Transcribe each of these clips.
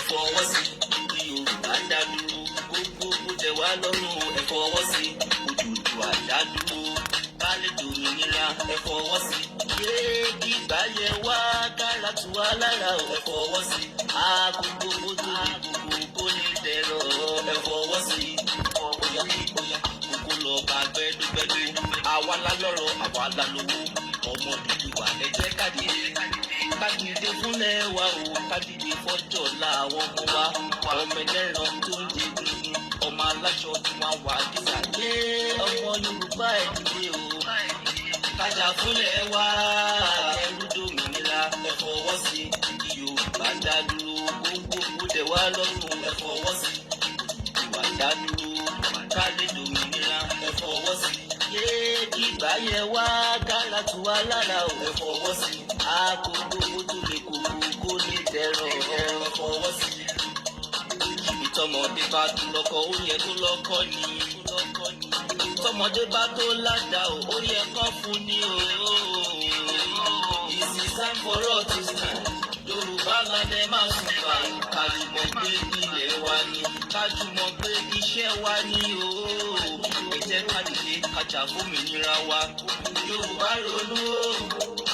Ẹ fọwọ́ sí kí Yorùbá dá dúró. Gbogbo kó tẹ́ wá lọ́rùn, ẹ fọwọ́ sí. Odùduwà dá dúró. Ká lè dòmìnira, ẹ fọwọ́ sí. Yé ìgbà yẹ wá kára tù wá lára o, ẹ fọwọ́ sí. Àkókò tó lè gbogbo kó lè dẹ̀rọ̀, ẹ fọwọ́ sí. Óyá óyá, kókó lọ bá gbẹdúgbẹdú. Àwa la lọ́rọ̀, àwa la lówó. Ọmọ Odùduwà, ẹ jẹ́ ká dìde. Ká dìde fúnlẹ̀ wa o, ká dìde fọ́jọ́ ọ̀la àwọn ọmọ wa. Ọmọ ẹlẹ́ran tó ń jẹ egungun, ọmọ aláṣọ tí wọ́n wà dísà. Yé ọmọ Yorùbá, ẹ dìde o. Ká jà fúnlẹ̀ wa, ẹrú dòmìnira, ẹ fọwọ́ sí. Kí Yorùbá dá dúró, gbogbo kó tẹ́ wá lọ́rùn, ẹ fọwọ́ sí. Odùduwà dá dúró, ká lè dòmìnira, ẹ fọwọ́ sí. Yé ìgbà yẹ wá kára tù wá lára o, ẹ fọwọ́ sí. Àkókò tó lè kókó kó lè dẹ̀rọ̀, ẹ fọwọ́ sí. Ibi tọmọdé bá tó lọ́kọ, ó yẹ kó lọ́kọ ni. Tọmọdé bá tó ládàá o, ó yẹ kán fún ni o. This is time for us to stand. Yorùbá lálẹ́ máa sùn bá. Ká jùmọ̀ gbé ilẹ̀ wa ni. Ká jùmọ̀ gbé iṣẹ́ wa ni o. Ẹ jẹ́ ká dìde, ká jà fómìnira wa. Yorùbá ronú o.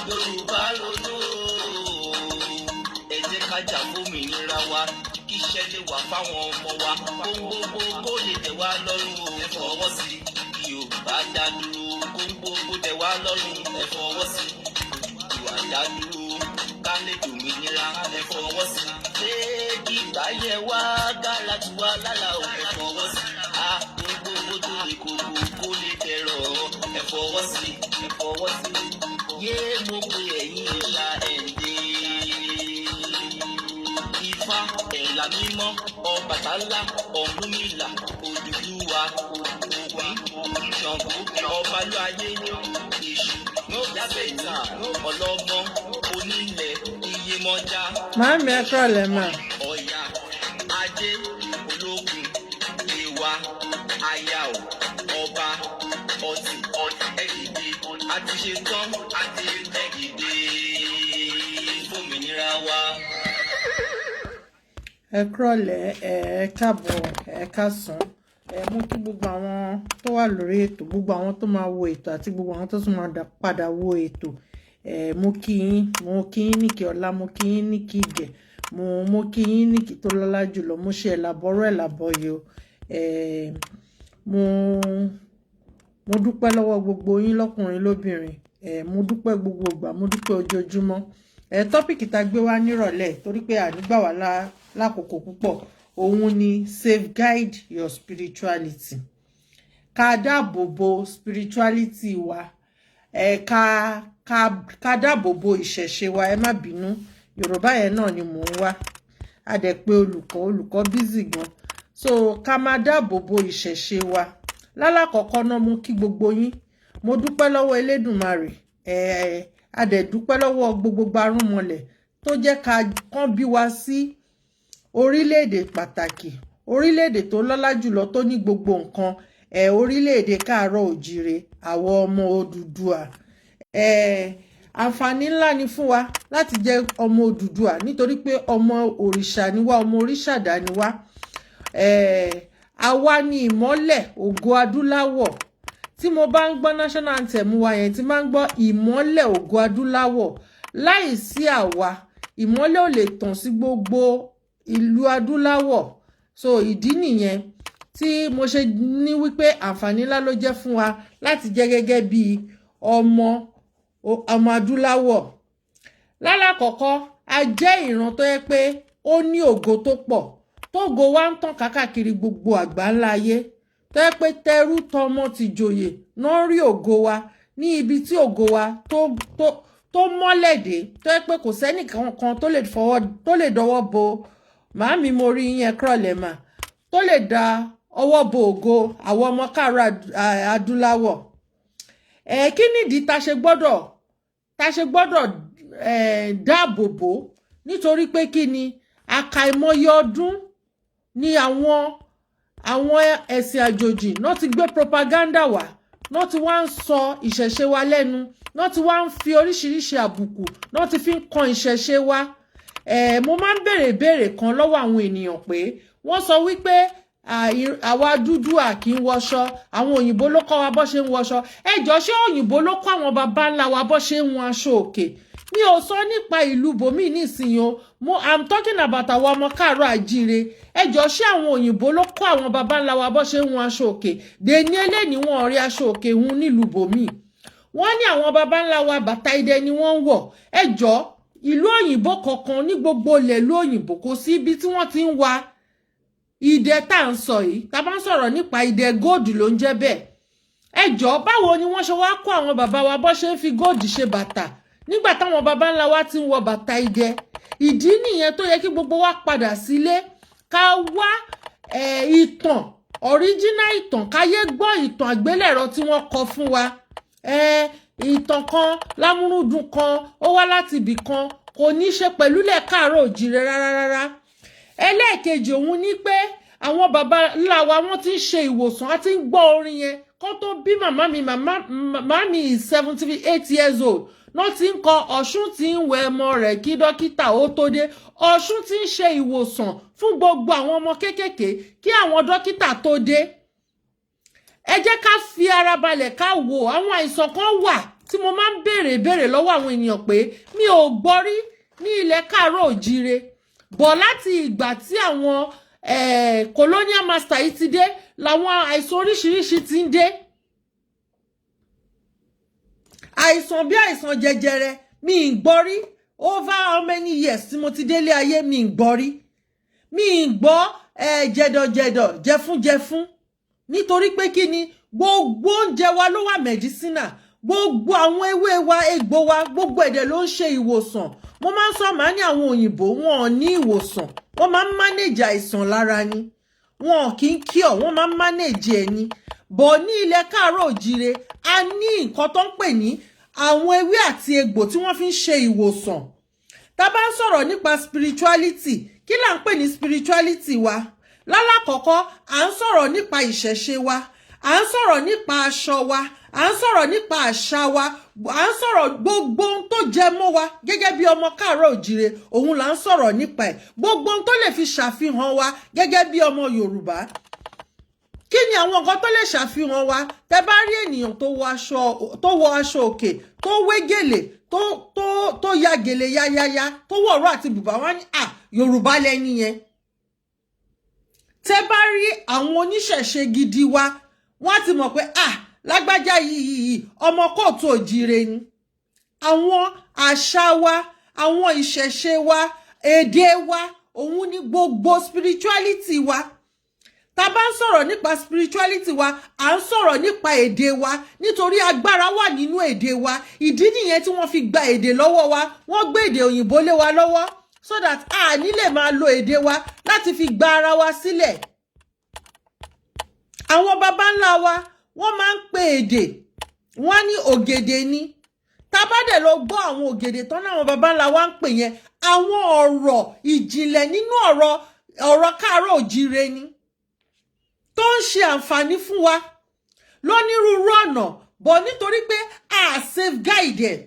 Yorùbá ronú o. Ẹ jẹ́ ká jà fómìnira wa. Kíṣẹ́ lè wà fáwọn ọmọ wa. Ohun gbogbo kó lè tẹ̀ wá lọ́rùn o. Ẹ fọwọ́ sí. Kí Yorùbá dá dúró. Kóhun gbogbo tẹ̀ wá lọ́rùn. Ẹ fọwọ́ sí. Odùduwà dá dúró. Ká lè dòmìnira. Ẹ fọwọ́ sí. Ṣé ìgbà yẹ wá kára tù wá lára o? Ẹ fọwọ́ sí. A ohun gbogbo tó lè kókó kó lè tẹ̀rọ̀. Ẹ fọwọ́ sí. Ẹ fọwọ́ sí. Yé mo pe ẹ̀yin ìlà ẹ̀ǹdẹ́. Ifá ẹ̀là mímọ́, Ọbàtálá, Ọ̀rúnmìlà, Odùduwà, Ògún, Ṣàngó, Ọbalúayé, Èṣù, Yábẹ̀tà, Ọlọ́gbọ́n, Onílẹ̀, Iyemọja, Màámi, ẹ kúrọ̀lẹ́ mà. Ọya, Ajé, Olókun, Èwà, Ayao, Ọba, Ọtì, ẹ dìde, a ti ṣe tán, a ti ẹ dìde fòmìnira wa. Ẹ kúrọ̀lẹ́, ẹ káàbọ̀, ẹ káàsán. Ẹ mú kí gbogbo àwọn tó wà lórí ètò, gbogbo àwọn tó máa wo ètò àti gbogbo àwọn tó tún máa padà wo ètò. Ẹ mo kí yín, mo kí yín ní kí ọlá, mo kí yín ní kí ìgẹ̀, mo kí yín ní kí tó lọ́lá jùlọ. Mo ṣe ẹ̀làbọ̀rọ̀ ẹ̀làbọ̀ yìí o. Ẹ mo dúpẹ́ lọ́wọ́ gbogbo yín lọ́kùnrin lóbìnrin. Ẹ mo dúpẹ́ gbogbo ìgbà, mo dúpẹ́ ojoojúmọ́. Ẹ topic tá a gbé wá nírọ̀lẹ́, torí pé ànígbà wá lákòókò púpọ̀, òun ni safeguard your spirituality. Ká dáàbò bo spirituality wa, ẹ ká dáàbò bo ìṣẹ̀ṣe wa. Ẹ má bínú, Yorùbá yẹn náà ni mò ń wá. A dẹ̀ pé olùkọ́ busy gan. So ká máa dáàbò bo ìṣẹ̀ṣe wa. Lálàkọ́kọ́ náà, mo kí gbogbo yín, mo dúpẹ́ lọ́wọ́ Elédùmarè. Ẹ a dẹ̀ dúpẹ́ lọ́wọ́ gbogbo gbarúmọlẹ̀ tó jẹ́ ká kán bí wa sí orílẹ̀-èdè pàtàkì, orílẹ̀-èdè tó lọ́lá jùlọ, tó ní gbogbo nǹkan, ẹ orílẹ̀-èdè káàárọ̀ òjíire, àwọn ọmọ Odùduwà. Ẹ àǹfààní ńlá ni fún wa láti jẹ́ ọmọ Odùduwà, nítorí pé ọmọ òrìṣà ni wá, ọmọ òrìṣàdá ni wá. Ẹ àwa ni ìmọ́lẹ̀ ògo adúláwọ̀. Tí mo bá ń gbọ́ national anthem wa yẹn, tí máa ń gbọ́ ìmọ́lẹ̀ ògo adúláwọ̀, láì sí àwa, ìmọ́lẹ̀ ò lè tàn sí gbogbo ìlú adúláwọ̀. So ìdí nìyẹn tí mo ṣe ní wípé àǹfààní ńlá ló jẹ́ fún wa láti jẹ́ gẹ́gẹ́ bí ọmọ adúláwọ̀. Lálàkọ́kọ́, a jẹ́ ìran tó yẹ pé ó ní ògo tó pọ̀, tógo wa ń tàn káàkiri gbogbo àgbáńlá ayé, tó yẹ pé tẹrú tọmọ tìjòyè náà rí ògo wa ní ibi tí ògo wa tó mọ́lẹ̀ dé, tó yẹ pé kò sẹ́nì kankan tó lè fọwọ́, tó lè dọwọ́ bo. Màámi, mo rí yín, ẹ kúrọ̀lẹ́ mà. Tó lè da ọwọ́ bo ògo àwọn ọmọ káàárọ̀ adúláwọ̀. Ẹ kí nìdí tá ṣe gbọ́dọ̀ ẹ dáàbò bò? Nítorí pé kí ni? Àkàìmọye ọdún ni àwọn ẹ̀sìn àjòjì náà ti gbé propaganda wá, náà ti wá ń sọ ìṣẹ̀ṣe wa lẹ́nu, náà ti wá ń fi oríṣiríṣi àbùkù náà ti fi ń kan ìṣẹ̀ṣe wa. Mo máa ń béèrè ìbéèrè kan lọ́wọ́ àwọn ènìyàn pé wọ́n sọ wípé àwa dúdú à kì í wọṣọ, àwọn òyìnbó ló kọ́ wa bó ṣe ń wọṣọ. Ẹ jọ, ṣé òyìnbó ló kọ́ àwọn baba ńlá wa bó ṣe ń wọ aṣọ òkè? Mi ò sọ nípa ìlú bòmíì nísìnyí o, mo I'm talking about àwọn ọmọ káàárọ̀ àjíire. Ẹ jọ, ṣé àwọn òyìnbó ló kọ́ àwọn baba ńlá wa bó ṣe ń wọ aṣọ òkè? Dèní eléyìí, wọn ò rí aṣọ òkè hun nílùú bòmíì. Wọ́n ní àwọn baba ńlá wa, bàtà idẹ ni wọ́n ń wọ̀. Ẹ jọ, ìlú òyìnbó kankan ní gbogbo ilẹ̀ ìlú òyìnbó, kò sí ibi tí wọ́n ti ń wa idẹ tá à ń sọ yìí. Tá a bá ń sọ̀rọ̀ nípa idẹ, gold ló ń jẹ́ bẹ́ẹ̀. Ẹ jọ, báwo ni wọ́n ṣe wá kó àwọn bàbá wa bó ṣe ń fi gold ṣe bàtà nígbà táwọn baba ńlá wa ti ń wọ bàtà idẹ? Ìdí nìyẹn tó yẹ kí gbogbo wa padà sílé, ká wá ìtàn, original ìtàn, káyé gbọ́ ìtàn àgbélẹ̀rọ tí wọ́n kọ fún wa. Ìtàn kan lámúrúdùn kan, ó wá láti ibì kan, kò ní í ṣe pẹ̀lú ilẹ̀ káàárọ̀ òjìrè rárá rárá. Ẹlẹ́ẹ̀kejì, òun ni pé àwọn baba ńlá wa, wọ́n ti ń ṣe ìwòsàn. A ti ń gbọ́ orin yẹn kó tó bí màmá mi. Màmá mi is 78 years old náà ti ń kọ "Ọ̀ṣun tí ń wẹ ọmọ rẹ̀ kí dókítà ó tó dé". Ọ̀ṣun ti ń ṣe ìwòsàn fún gbogbo àwọn ọmọ kéékèèké kí àwọn dókítà tó dé. Ẹ jẹ́ ká fi ara balẹ̀, ká wò. Àwọn àìsàn kan wà tí mo máa ń béèrè béèrè lọ́wọ́ àwọn ènìyàn pé mi ò gbọ́ rí ní ilẹ̀ káàárọ̀ òjíire bọ̀. Láti ìgbà tí àwọn colonial master yìí ti dé làwọn àìsàn oríṣiríṣi ti ń dé. Àìsàn bí àìsàn jẹjẹrẹ, mi ì gbọ́ rí. Over how many years tí mo ti délé ayé, mi ì gbọ́ rí. Mi ì gbọ́ jẹ̀dọ̀jẹ̀dọ̀, jẹfúnjẹfún. Nítorí pé kí ni? Gbogbo oúnjẹ wa ló wà medicinal. Gbogbo àwọn ewé wa, egbò wa, gbogbo ẹ̀dẹ̀ ló ń ṣe ìwòsàn. Mo máa ń sọ, màá ní àwọn òyìnbó, wọn ò ní ìwòsàn, wọ́n máa ń manage àìsàn lára ni. Wọn kì í cure, wọ́n máa ń manage ẹ̀ ni. Bọ̀ ní ilẹ̀ káàárọ̀ òjíire, a ní nǹkan tó ń pè ní àwọn ewé àti egbò tí wọ́n fi ń ṣe ìwòsàn. Tá bá ń sọ̀rọ̀ nípa spirituality, kí là ń pè ní spirituality wa? Lálàkọ́kọ́, à ń sọ̀rọ̀ nípa ìṣẹ̀ṣe wa, à ń sọ̀rọ̀ nípa aṣọ wa, à ń sọ̀rọ̀ nípa àṣà wa, à ń sọ̀rọ̀ gbogbo ohun tó jẹ mọ́ wa gẹ́gẹ́ bí ọmọ káàárọ̀ òjíire, òun là ń sọ̀rọ̀ nípa ẹ̀. Gbogbo ohun tó lè fi ṣàfihàn wa gẹ́gẹ́ bí ọmọ Yorùbá. Kí ni àwọn nǹkan tó lè ṣàfihàn wa? Tẹ bá rí ènìyàn tó wọ aṣọ òkè, tó wé gèlè, tó ya gèlè yáyáyá, tó wọ ọ̀rọ̀ àti bùbá, wá ní à, Yorùbá lẹni yẹn. Tẹ bá rí àwọn oníṣẹ̀ṣe gidi wa, wọ́n á ti mọ̀ pé à, lágbájá yìí yìí, ọmọ kóòtù òjíire ni. Àwọn àṣà wa, àwọn ìṣẹ̀ṣe wa, èdè wa, òun ni gbogbo spirituality wa. Tá bá ń sọ̀rọ̀ nípa spirituality wa, à ń sọ̀rọ̀ nípa èdè wa, nítorí agbára wà nínú èdè wa. Ìdí nìyẹn tí wọ́n fi gba èdè lọ́wọ́ wa. Wọ́n gbé èdè òyìnbó lé wa lọ́wọ́ so that a ní lè máa lo èdè wa láti fi gba ara wa sílẹ̀. Àwọn baba ńlá wa, wọ́n máa ń pe èdè, wọ́n ní ògèdè ni. Tá bá dẹ̀ lọ gbọ́ àwọn ògèdè tán náà, àwọn baba ńlá wa ń pè yẹn, àwọn ọ̀rọ̀ ìjìnlẹ̀ nínú ọ̀rọ̀ káàárọ̀ òjíire ni tó ń ṣe àǹfààní fún wa lónírúurú ọ̀nà bọ̀. Nítorí pé a safeguard ẹ̀,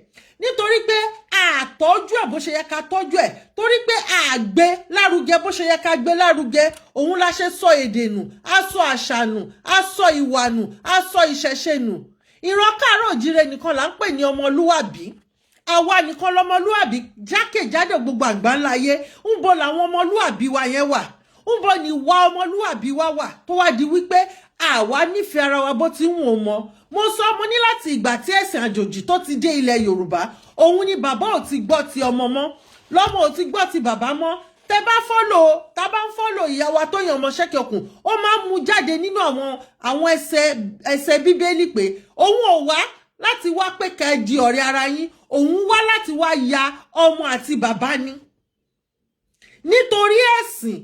nítorí pé a tọ́jú ẹ̀ bó ṣe yẹ ká tọ́jú ẹ̀, torí pé a gbé lárugẹ bó ṣe yẹ ká gbé lárugẹ, òun la ṣe sọ èdè nù, a sọ àṣà nù, a sọ ìwà nù, a sọ ìṣẹ̀ṣe nù. Ìran káàárọ̀ òjíire nìkan là ń pè ní ọmọlúwàbí. Àwa nìkan lọmọlúwàbí jákèjádò gbogbo àgbáńlá ayé. Ń bo làwọn ọmọlúwàbí wa yẹn wà? Ń bọ̀ ní wá ọmọlúwàbí wa wà tó wá di wípé àwa nífẹ̀ẹ́ ara wa bó ti ń wò mọ́? Mo sọ, mo ní láti ìgbà tí ẹ̀sìn àjòjì tó ti dé ilẹ̀ Yorùbá, òun ni bàbá ò ti gbọ́ ti ọmọ mọ́, lọ́mọ ò ti gbọ́ ti bàbá mọ́. Tẹ bá follow, tá bá ń follow ìyá wa tó yan ọmọ ṣẹ́kẹ̀kùn, ó máa ń mú jáde nínú àwọn ẹsẹ̀ Bíbélì pé òun ò wá láti wá pé ká ẹ di ọ̀rẹ́ ara yín, òun wá láti wá ya ọmọ àti bàbá ni. Nítorí ẹ̀sìn,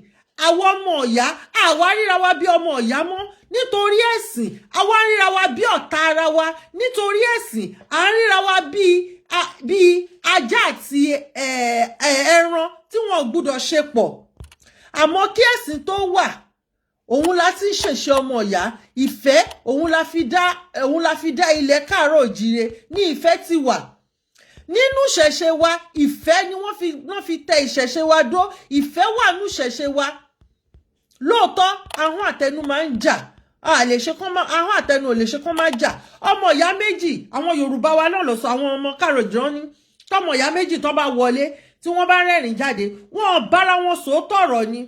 àwọn ọmọ ọ̀yá, àwa ríra wa bí ọmọ ọ̀yá mọ́. Nítorí ẹ̀sìn, àwa ríra wa bí ọ̀tá ara wa. Nítorí ẹ̀sìn, à ń ríra wa bí ajá àti ẹran tí wọn ò gbúdọ̀ ṣe pọ̀. Àmọ́ kí ẹ̀sìn tó wà, òun la ti ń ṣèṣe ọmọ ìyá. Ìfẹ́, òun la fi dá ilẹ̀ káàárọ̀ òjíire ní ìfẹ́ ti wà. Nínú ìṣẹ̀ṣe wa, ìfẹ́ ni wọ́n fi tẹ ìṣẹ̀ṣe wa dó. Ìfẹ́ wà nínú ìṣẹ̀ṣe wa. Lóòótọ́, ahọ́n àtẹnu máa ń jà. A lè ṣe kán má, ahọ́n àtẹnu ò lè ṣe kán má jà. Ọmọ ìyá méjì, àwọn Yorùbá wa náà lọ sọ, àwọn ọmọ kàròjọ́ ní tọmọ ìyá méjì tó bá wọlé, tí wọ́n bá rẹ́rìn jáde, wọ́n bára wọn sòótọ́ ọ̀rọ̀ ni.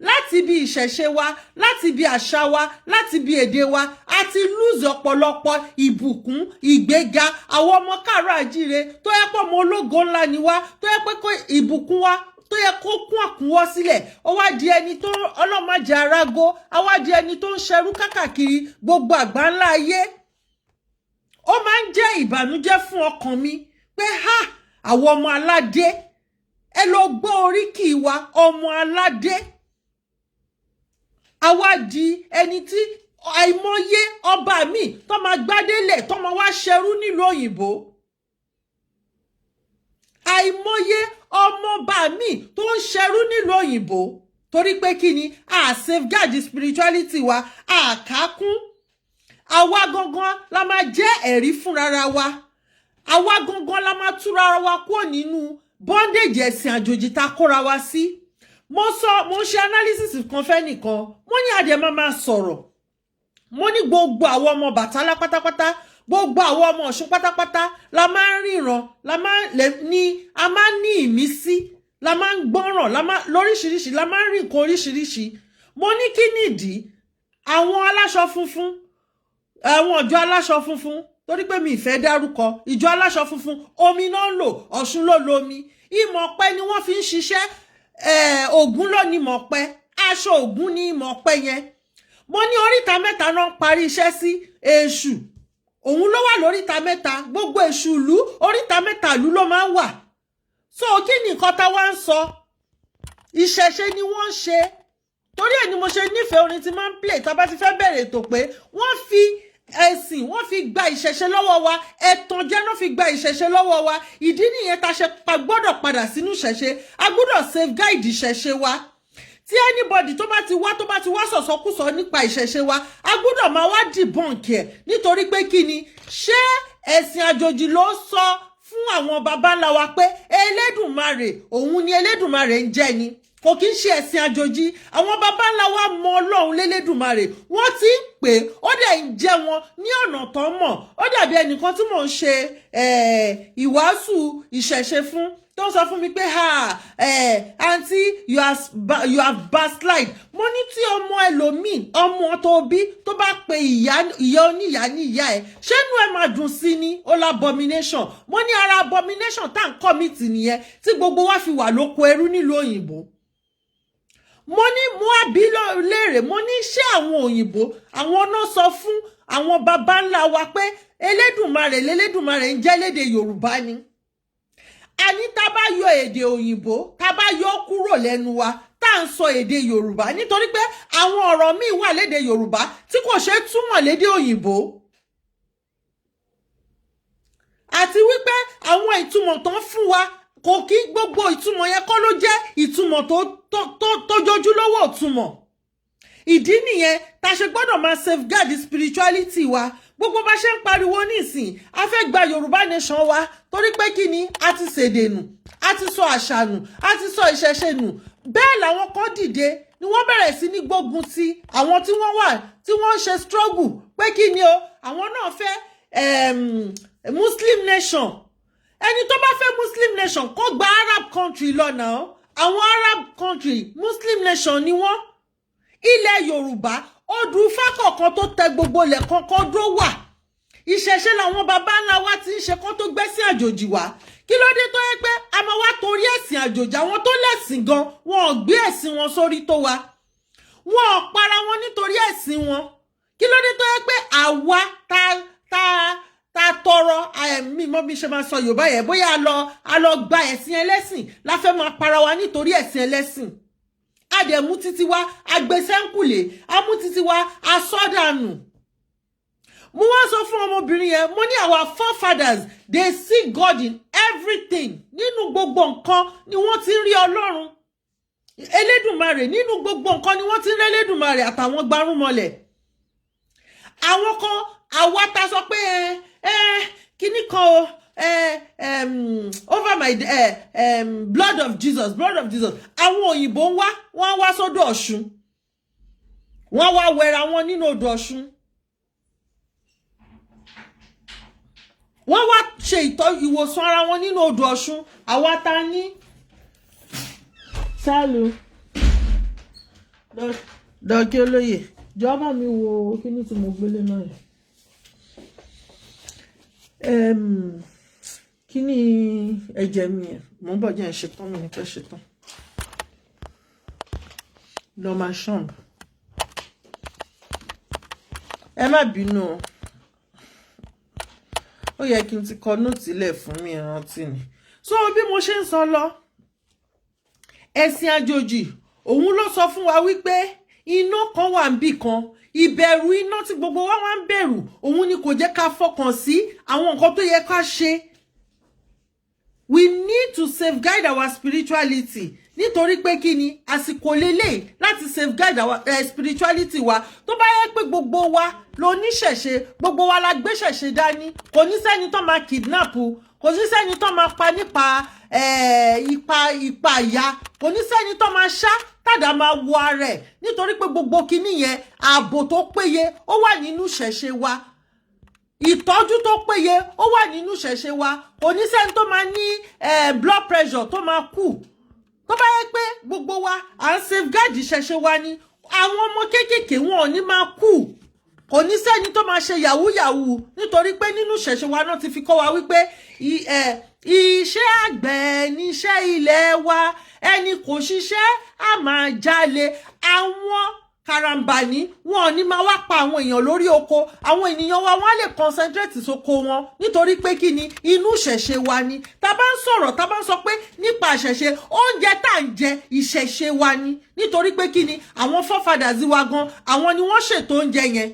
Láti ibi ìṣẹ̀ṣe wa, láti ibi àṣà wa, láti ibi èdè wa, a ti lose ọ̀pọ̀lọpọ̀ ìbùkún, ìgbéga. Àwọn ọmọ káàárọ̀ àjíire tó yẹ pé ọmọ ológo ńlá ni wá, tó yẹ pé ìbùkún wa tó yẹ kó kún àkúnwọ́ sílẹ̀, ó wá di ẹni tó ọlọ́mọdé arágó, á wá di ẹni tó ń ṣerú kákàkiri gbogbo àgbáńlá ayé. Ó máa ń jẹ́ ìbànújẹ́ fún ọkàn mi pé ha, àwọn ọmọ aládé, ẹ lọ gbọ́ oríkì wa, ọmọ aládé, àwa di ẹni tí àìmọye ọba mi tó máa gbádélẹ̀, tó máa wá ṣerú nílùú òyìnbó, àìmọye ọmọọba mi tó ń ṣerú nílùú òyìnbó, torí pé kí ni? A safeguard spirituality wa, a kákún. Àwa gangan la máa jẹ́ ẹ̀rí fúnra wa. Àwa gangan la máa túra wa kúrò nínú bondage ẹ̀sìn àjòjì tá a kóra wa sí. Mo sọ, mo ń ṣe analysis kan fẹ́ nìkan, mo ní adìẹ máa sọ̀rọ̀. Mo ní gbogbo àwọn ọmọ Bàtálá pátápátá, gbogbo àwọn ọmọ Ọ̀ṣun pátápátá la máa ń ríran, la máa ní, a máa ń ní ìmísí, la máa ń gbọ́ràn, la máa lóríṣiríṣi, la máa ń rí nǹkan oríṣiríṣi. Mo ní kí nìdí àwọn aláṣọ funfun, àwọn ọjọ́ aláṣọ funfun, torí pé mi ì fẹ́ dárúkọ ìjọ aláṣọ funfun, omi náà ń lò, Ọ̀ṣun ló lomi, ìmọ̀ ọ̀pẹ ni wọ́n fi ń ṣiṣẹ́, Ògún ló ní ìmọ̀ ọ̀pẹ, aṣọ Ògún ní ìmọ̀ ọ̀pẹ yẹn. Mo ní oríta mẹ́ta náà ń parí iṣẹ́ sí. Èṣù òun ló wà lóríta mẹ́ta, gbogbo èṣù ìlú, oríta mẹ́ta ìlú ló máa ń wà. So kí ni nǹkan tá wá ń sọ? Ìṣẹ̀ṣe ni wọ́n ń ṣe. Torí ẹ̀ ni mo ṣe nífẹ̀ẹ́ orin tí máa ń play tá a bá ti fẹ́ bẹ̀rẹ̀ ètò, pé wọ́n fi ẹ̀sìn, wọ́n fi gba ìṣẹ̀ṣe lọ́wọ́ wa, ẹ̀tànjẹ náà fi gba ìṣẹ̀ṣe lọ́wọ́ wa. Ìdí nìyẹn tá a ṣe pa gbọ́dọ̀ padà sínú ìṣẹ̀ṣe. A gbọ́dọ̀ safeguard ìṣẹ̀ṣe wa. Tí anybody tó bá ti wá sọ̀sọ́kùsọ nípa ìṣẹ̀ṣe wa, a gbọ́dọ̀ máa wá debunk ẹ̀. Nítorí pé kí ni? Ṣé ẹ̀sìn àjòjì ló sọ fún àwọn baba ńlá wa pé Elédùmarè òun ni Elédùmarè ń jẹ́ ni? Kò kí ń ṣe ẹ̀sìn àjòjì. Àwọn baba ńlá wa mọ Ọlọ́run lélédùmarè, wọ́n ti ń pè é, ó dẹ̀ ń jẹ́ wọn ní ọ̀nà tó mọ̀. Ó dàbí ẹnìkan tí mò ń ṣe ìwàásù ìṣẹ̀ṣe fún, tó ń sọ fún mi pé, "Ha, aunty, you have backslide." Mo ní tí ọmọ ẹlòmíì, ọmọ tó bí, tó bá pe ìyá ìyá oníyàá ní ìyá ẹ, ṣé inú ẹ máa dùn sí ni? Ó la abomination. Mo ní ara abomination tá à ń commit nìyẹn tí gbogbo wa fi wà lóko ẹrú nílùú òyìnbó. Mo ní, mo wá bí léèrè, mo ní ṣé àwọn òyìnbó, àwọn náà sọ fún àwọn baba ńlá wa pé Elédùmarè lélédùmarè ń jẹ́ lédè Yorùbá ni? Àní tá bá yọ èdè òyìnbó, tá bá yọ kúrò lẹ́nu wa, tá à ń sọ èdè Yorùbá, nítorí pé àwọn ọ̀rọ̀ míì wà lédè Yorùbá tí kò ṣeé túmọ̀ lédè òyìnbó, àti wípé àwọn ìtumọ̀ tó ń fún wa, kò kí gbogbo ìtumọ̀ yẹn kọ́ ló jẹ́ ìtumọ̀ tó jójúlówó ìtumọ̀. Ìdí nìyẹn tá a ṣe gbọ́dọ̀ máa safeguard spirituality wa. Gbogbo bá ṣe ń pariwo nísìn, a fẹ́ gba Yorùbá nation wa, torí pé kí ni? A ti ṣèdè nù, a ti sọ àṣà nù, a ti sọ ìṣẹ̀ṣe nù. Bẹ́ẹ̀ làwọn kan dìde ni wọ́n bẹ̀rẹ̀ sí ní gbógun ti àwọn tí wọ́n wà, tí wọ́n ń ṣe struggle pé kí ni o, àwọn náà fẹ́ Muslim nation. Ẹni tó bá fẹ́ Muslim nation, kó gba Arab country lọ́nà. Àwọn Arab country, Muslim nation ni wọ́n. Ilẹ̀ Yorùbá, odù Ifá kọ̀ọ̀kan tó tẹ gbogbo ilẹ̀ kankan dó wà. Ìṣẹ̀ṣe làwọn baba ńlá wa ti ń ṣe kán tó gbẹ́sìn àjòjì wá. Kí ló dé tó yẹ pé a máa wá torí ẹ̀sìn àjòjì? Àwọn tó lẹ́sìn gan, wọn ò gbé ẹ̀sìn wọn sórí tó wa, wọn ò para wọn nítorí ẹ̀sìn wọn. Kí ló dé tó yẹ pé àwa ta tọrọ mi mọ bí ṣe máa sọ Yorùbá yẹn, bóyá a lọ gba ẹ̀sìn ẹlẹ́sìn, la fẹ́ máa para wa nítorí ẹ̀sìn ẹlẹ́sìn? A dẹ̀ mú títí wá agbésẹ́ńkùlé, a mú títí wá asọ́dànù. Mo wá sọ fún ọmọbìnrin yẹn, mo ní our forefathers, they see God in everything. Nínú gbogbo nǹkan ni wọ́n ti ń rí Ọlọ́run Elédùmarè, nínú gbogbo nǹkan ni wọ́n ti ń rí Elédùmarè àtàwọn gbarúmọlẹ̀. Àwọn kan, àwa ta sọ pé ẹ ẹ kíní kan o, Over my blood of Jesus, blood of Jesus. Àwọn òyìnbó ń wá, wọ́n wá sódò Ọ̀ṣun, wọ́n wá wẹra wọn nínú odò Ọ̀ṣun, wọ́n wá ṣe ìtọ́ ìwòsàn ara wọn nínú odò Ọ̀ṣun. Àwa ta ní sálù dọ́kí olóyè, jọ̀ọ́ mi wo kíní tí mo gbélé náà yẹn, kíní ẹ̀jẹ̀ mi yẹn. Mò ń bọ̀, jẹ́ ẹ̀ ṣetán mi ní fẹ́ ṣetán lọ máa ṣàn. Ẹ má bínú o, ó yẹ kí n ti kọ note lẹ̀ fún mi, rántí ni. So bí mo ṣe ń sọ lọ, ẹ̀sìn àjòjì òun ló sọ fún wa wípé iná kan wà níbì kan. Ìbẹ̀rù iná tí gbogbo wa wá ń bẹ̀rù, òun ni kò jẹ́ ká fọkàn sí àwọn nǹkan tó yẹ ká ṣe. We need to safeguard our spirituality, nítorí pé kí ni àsìkò lélẹ̀ láti safeguard our spirituality wa. Tó bá yẹ pé gbogbo wa ló níṣẹ̀ṣe, gbogbo wa la gbéṣẹ̀ṣe dání, kò ní sẹ́ni tó máa kidnap, kò ní sẹ́ni tó máa pa nípa ipa ìyá, kò ní sẹ́ni tó máa ṣá tàdá máa wo ara ẹ̀, nítorí pé gbogbo kinní yẹn, ààbò tó péye ó wà nínú ìṣẹ̀ṣe wa, ìtọ́jú tó péye ó wà nínú ìṣẹ̀ṣe wa. Kò ní sẹ́ni tó máa ní blood pressure tó máa kú. Tó bá yẹ pé gbogbo wa à ń safeguard ìṣẹ̀ṣe wa ni, àwọn ọmọ kéékèèké wọn ò ní máa kú. Kò ní sẹ́ni tó máa ṣe yahoo yahoo, nítorí pé nínú ìṣẹ̀ṣe wa náà ti fi kọ́ wa wípé iṣẹ́ àgbẹ̀ níṣẹ́ ilẹ̀ wa, ẹni kò ṣiṣẹ́ á máa jalè. Àwọn karambani wọn ò ní máa wá pa àwọn èèyàn lórí oko. Àwọn ènìyàn wa, wọn á lè concentrate sóko wọn, nítorí pé kí ni? Inú ìṣẹ̀ṣe wa ni. Tá bá ń sọ̀rọ̀, tá bá ń sọ pé nípa ìṣẹ̀ṣe, oúnjẹ tá à ń jẹ, ìṣẹ̀ṣe wa ni, nítorí pé kí ni? Àwọn forefathers wa gan, àwọn ni wọ́n ṣètò oúnjẹ yẹn.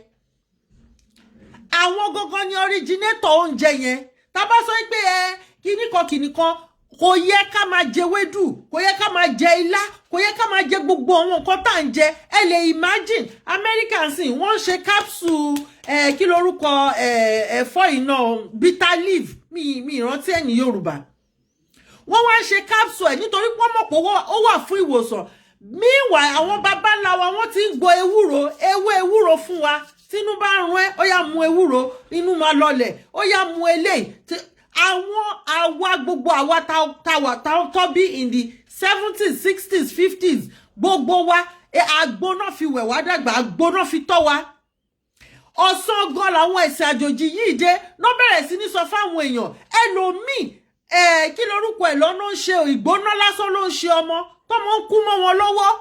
Àwọn gangan ni originator oúnjẹ yẹn. Tá bá sọ pé ẹ kíní kan kíní kan, kò yẹ ká máa jẹ wédù, kò yẹ ká máa jẹ ilá, kò yẹ ká máa jẹ gbogbo àwọn nǹkan tá à ń jẹ. Ẹ lè imagine, America sì wọ́n ń ṣe capsule ẹ, kí lorúkọ ẹ, ẹ̀fọ́ iná, bitter leaf, mi ìrántí ẹ̀ ní Yorùbá. Wọ́n wá ń ṣe capsule ẹ̀ nítorí pé wọ́n mọ̀ pé ó wà fún ìwòsàn. Meanwhile, àwọn baba ńlá wa, wọ́n ti ń gbo ewúro, ewé ewúro fún wa. Tínú bá ń rún ẹ́, ó yá, mu ewúro, inú máa lọlẹ̀. Ó yá, mu eléyìí. Àwọn àwa, gbogbo àwa táwa tọ́ bí in the 70s, 60s, 50s, gbogbo wa, àgbo náà fi wẹ̀ wá dàgbà, àgbo náà fi tọ́ wa. Ọ̀sán gan làwọn ẹ̀sìn àjòjì yìí dé náà, bẹ̀rẹ̀ sí ní sọ fáwọn èèyàn. Ẹlòmíì, kí lorúkọ ẹ̀ lọ́nà, ń ṣe ìgbóná lásán ló ń ṣe ọmọ, tọmọ ń kú mọ́ wọn lọ́wọ́,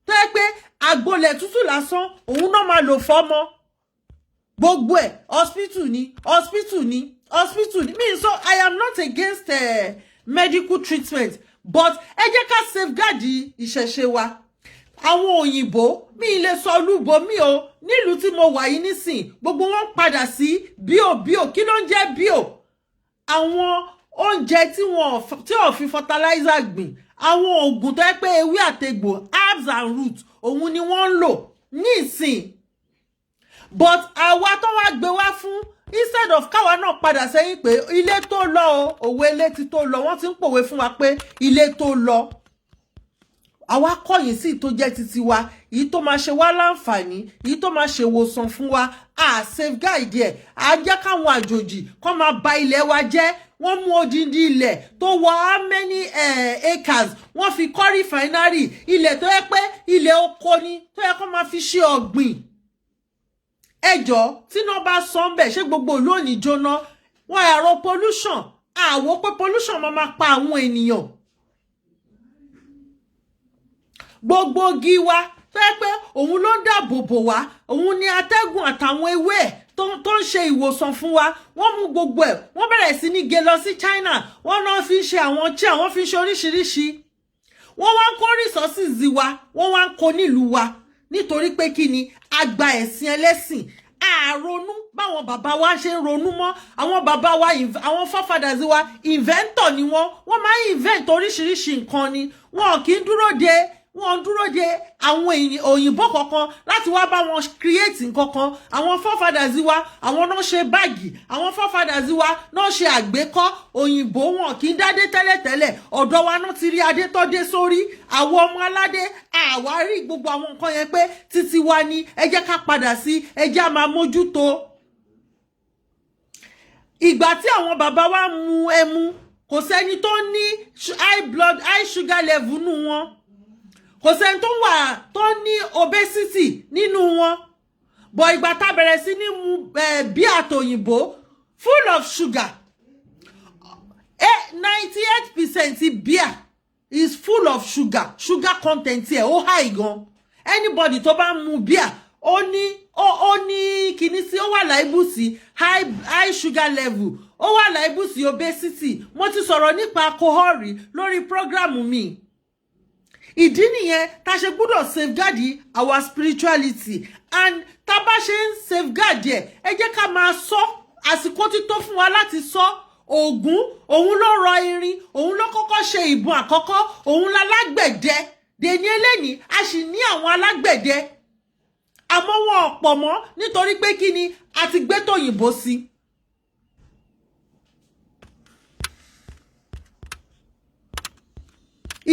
tó yẹ pé àgbolẹ̀ tútù lásán òun náà máa lò fọ́mọ. Gbogbo ẹ̀, hospital ni, hospital ni, hospital ni. Me so, I am not against medical treatment, but ẹ jẹ́ ká safeguard ìṣẹ̀ṣe wa. Àwọn òyìnbó, mi lè sọ olúbo mi o. Nílùú tí mo wà yìí nísìn, gbogbo wọn padà sí bio. Bio, kí ló ń jẹ́ bio? Àwọn oúnjẹ tí wọn tí ò fi fertilizer gbìn, àwọn oògùn tó yẹ pé ewé àtegbò, herbs and roots, òun ni wọ́n ń lò nísìn. But àwa tó wá gbé wá fún, instead of káwa náà padà sẹ́yìn pé ilé tó lọ o, òwe ilé ti tó lọ, wọ́n ti ń pòwe fún wa pé ilé tó lọ, àwa kọ̀yìn sí tó jẹ́ titi wa, èyí tó máa ṣe wá láǹfààní, èyí tó máa ṣèwòsàn fún wa, à safeguard ẹ̀, à jẹ́ káwọn àjòjì kọ́ máa ba ilẹ̀ wa jẹ́. Wọ́n mú odindi ilẹ̀ tó wọ how many acres, wọ́n fi kọ́ refinery. Ilẹ̀ tó yẹ pé ilẹ̀ oko ni, tó yẹ kó máa fi ṣe ọ̀gbìn. Ẹjọ́, tíná bá sọ ń bẹ̀, ṣé gbogbo ìlú ò ní jóná? Wọ́n ẹ̀rọ pollution, àwọ̀ pé pollution máa máa pa àwọn ènìyàn. Gbogbo igi wa tó yẹ pé òun ló ń dáàbò bò wá, òun ni atẹ́gùn àtàwọn ewé ẹ̀ tó ń ṣe ìwòsàn fún wa, wọ́n mú gbogbo ẹ̀, wọ́n bẹ̀rẹ̀ sí ní gé lọ sí China. Wọ́n náà fi ń ṣe àwọn chair, wọ́n fi ń ṣe oríṣiríṣi. Wọ́n wá ń kó resources wa, wọ́n wá ń kó nílùú wa, nítorí pé kí ni? A gba ẹ̀sìn ẹlẹ́sìn, àrònú báwọn bàbá wa ṣe ń ronú mọ́. Àwọn bàbá wa, àwọn forefathers wa, inventor ni wọ́n. Wọ́n máa ń invent oríṣiríṣi nǹkan ni. Wọn kì í dúró de Wọ́n dúró de àwọn òyìnbó kankan láti wá bá wọn create nǹkankan. Àwọn forefathers wa, àwọn náà ṣe báàgì. Àwọn forefathers wa náà ṣe àgbékọ́. Òyìnbó wọn kì í dádé tẹ́lẹ̀tẹ́lẹ̀. Ọ̀dọ̀ wa náà ti rí adé tó dé sórí. Àwọn ọmọ aládé, àwa rí gbogbo àwọn nǹkan yẹn pé títí wa ni. Ẹ jẹ́ ká padà sí, ẹ jẹ́ á máa mójútó. Ìgbà tí àwọn bàbá wa mu ẹmu, kò sẹ́ni tó ní high blood, high sugar level nínú wọn. Kò sẹ́ni tó wà tó ní obesity nínú wọn. But ìgbà tá a bẹ̀rẹ̀ sí ní mu bí àtòyìnbó full of sugar, 98% beer is full of sugar. Sugar content ẹ̀ ó high gan. Anybody tó bá ń mu beer, ó ní kíní sí, ó wà liable sí high sugar level, ó wà liable sí obesity. Mo ti sọ̀rọ̀ nípa alcohol rí lórí program mi. Ìdí nìyẹn tá a ṣe gbúdọ̀ safeguard our spirituality, and tá a bá ṣe ń safeguard ẹ̀, ẹ jẹ́ ká máa sọ. Àsìkò ti tó fún wa láti sọ. Ògún, òun ló rọ irin, òun ló kọ́kọ́ ṣe ìbọn àkọ́kọ́, òun lálágbẹ̀dẹ. Dèní eléyìí, a sì ní àwọn alágbẹ̀dẹ, àmọ́ wọn ò pọ̀ mọ́, nítorí pé kí ni? A ti gbé tòyìnbó sí.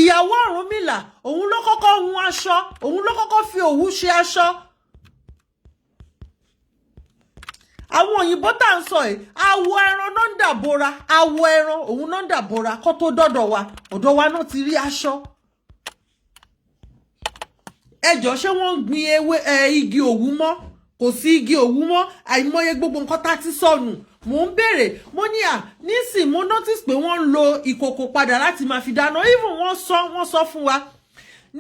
Ìyàwó Ọ̀rúnmìlà, òun ló kọ́kọ́ hun aṣọ, òun ló kọ́kọ́ fi òwú ṣe aṣọ. Àwọn òyìnbó tá à ń sọ yìí, awọ ẹran náà ń dàbora. Awọ ẹran òun náà ń dàbora kó tó dọ́dọ̀ wa. Ọ̀dọ̀ wa náà ti rí aṣọ. Ẹjọ́, ṣé wọ́n ń gbin ewé ẹ igi òwú mọ́? Kò sí igi òwú mọ́. Àìmọye gbogbo nǹkan tá a ti sọnù. Mò ń béèrè, mo ní à nísìn, mo notice pé wọ́n ń lo ìkòkò padà láti máa fi dáná. Even wọ́n sọ fún wa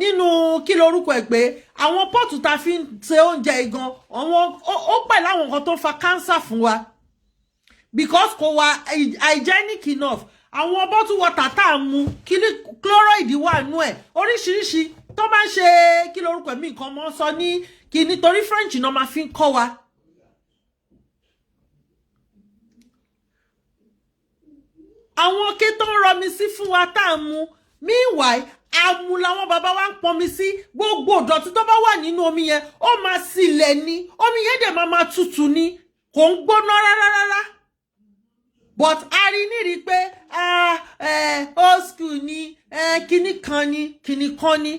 nínú kí lorúkọ ẹ̀ pé àwọn pot tá a fi ń ṣe oúnjẹ igan, àwọn ó pẹ̀lú àwọn nǹkan tó ń fa cancer fún wa, because kò wà hygienic enough. Àwọn bottle water tá a mu, kí chloride wà nú ẹ̀, oríṣiríṣi tó máa ń ṣe. Kí lorúkọ mi nǹkan mọ́ sọ ní kí, nítorí French náà máa fi ń kọ́ wa. Àwọn ké tó ń rọmi sí fún wa tá à ń mu, meanwhile, àmù làwọn bàbá wa ń pọnmi sí. Gbogbo ìdọ̀tí tó bá wà nínú omi yẹn, ó máa sílẹ̀ ní. Omi yẹn dẹ̀ máa tutù ni, kò ń gbóná rárá rárá. But a rí nírí pé old school ni, kinní kan ni, kinní kan ni.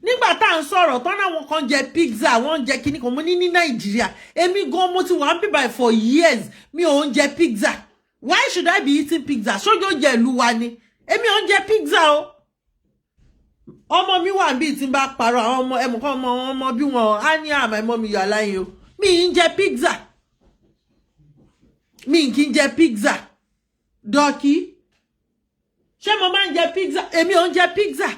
Nígbà tá à ń sọ̀rọ̀ tán, àwọn kan jẹ pizza, wọ́n ń jẹ kinní kan. Mo ní ní Nàìjíríà, èmi gan, mo ti wà ń bíbà for years, mi ò ń jẹ pizza. Why should I be eating pizza? Sójú oúnjẹ ìlú wa ni. Èmi ò ń jẹ pizza o. Ọmọ mi wà bíi tí n bá parọ́, àwọn ọmọ ẹmọ kan, ọmọ ọmọ bí wọn á ní àmọ́ ẹmọ mi yọ aláyin o. Mi ń jẹ pizza, mi kì í jẹ pizza. Dọ́kí, ṣé mo máa ń jẹ pizza? Èmi ò ń jẹ pizza.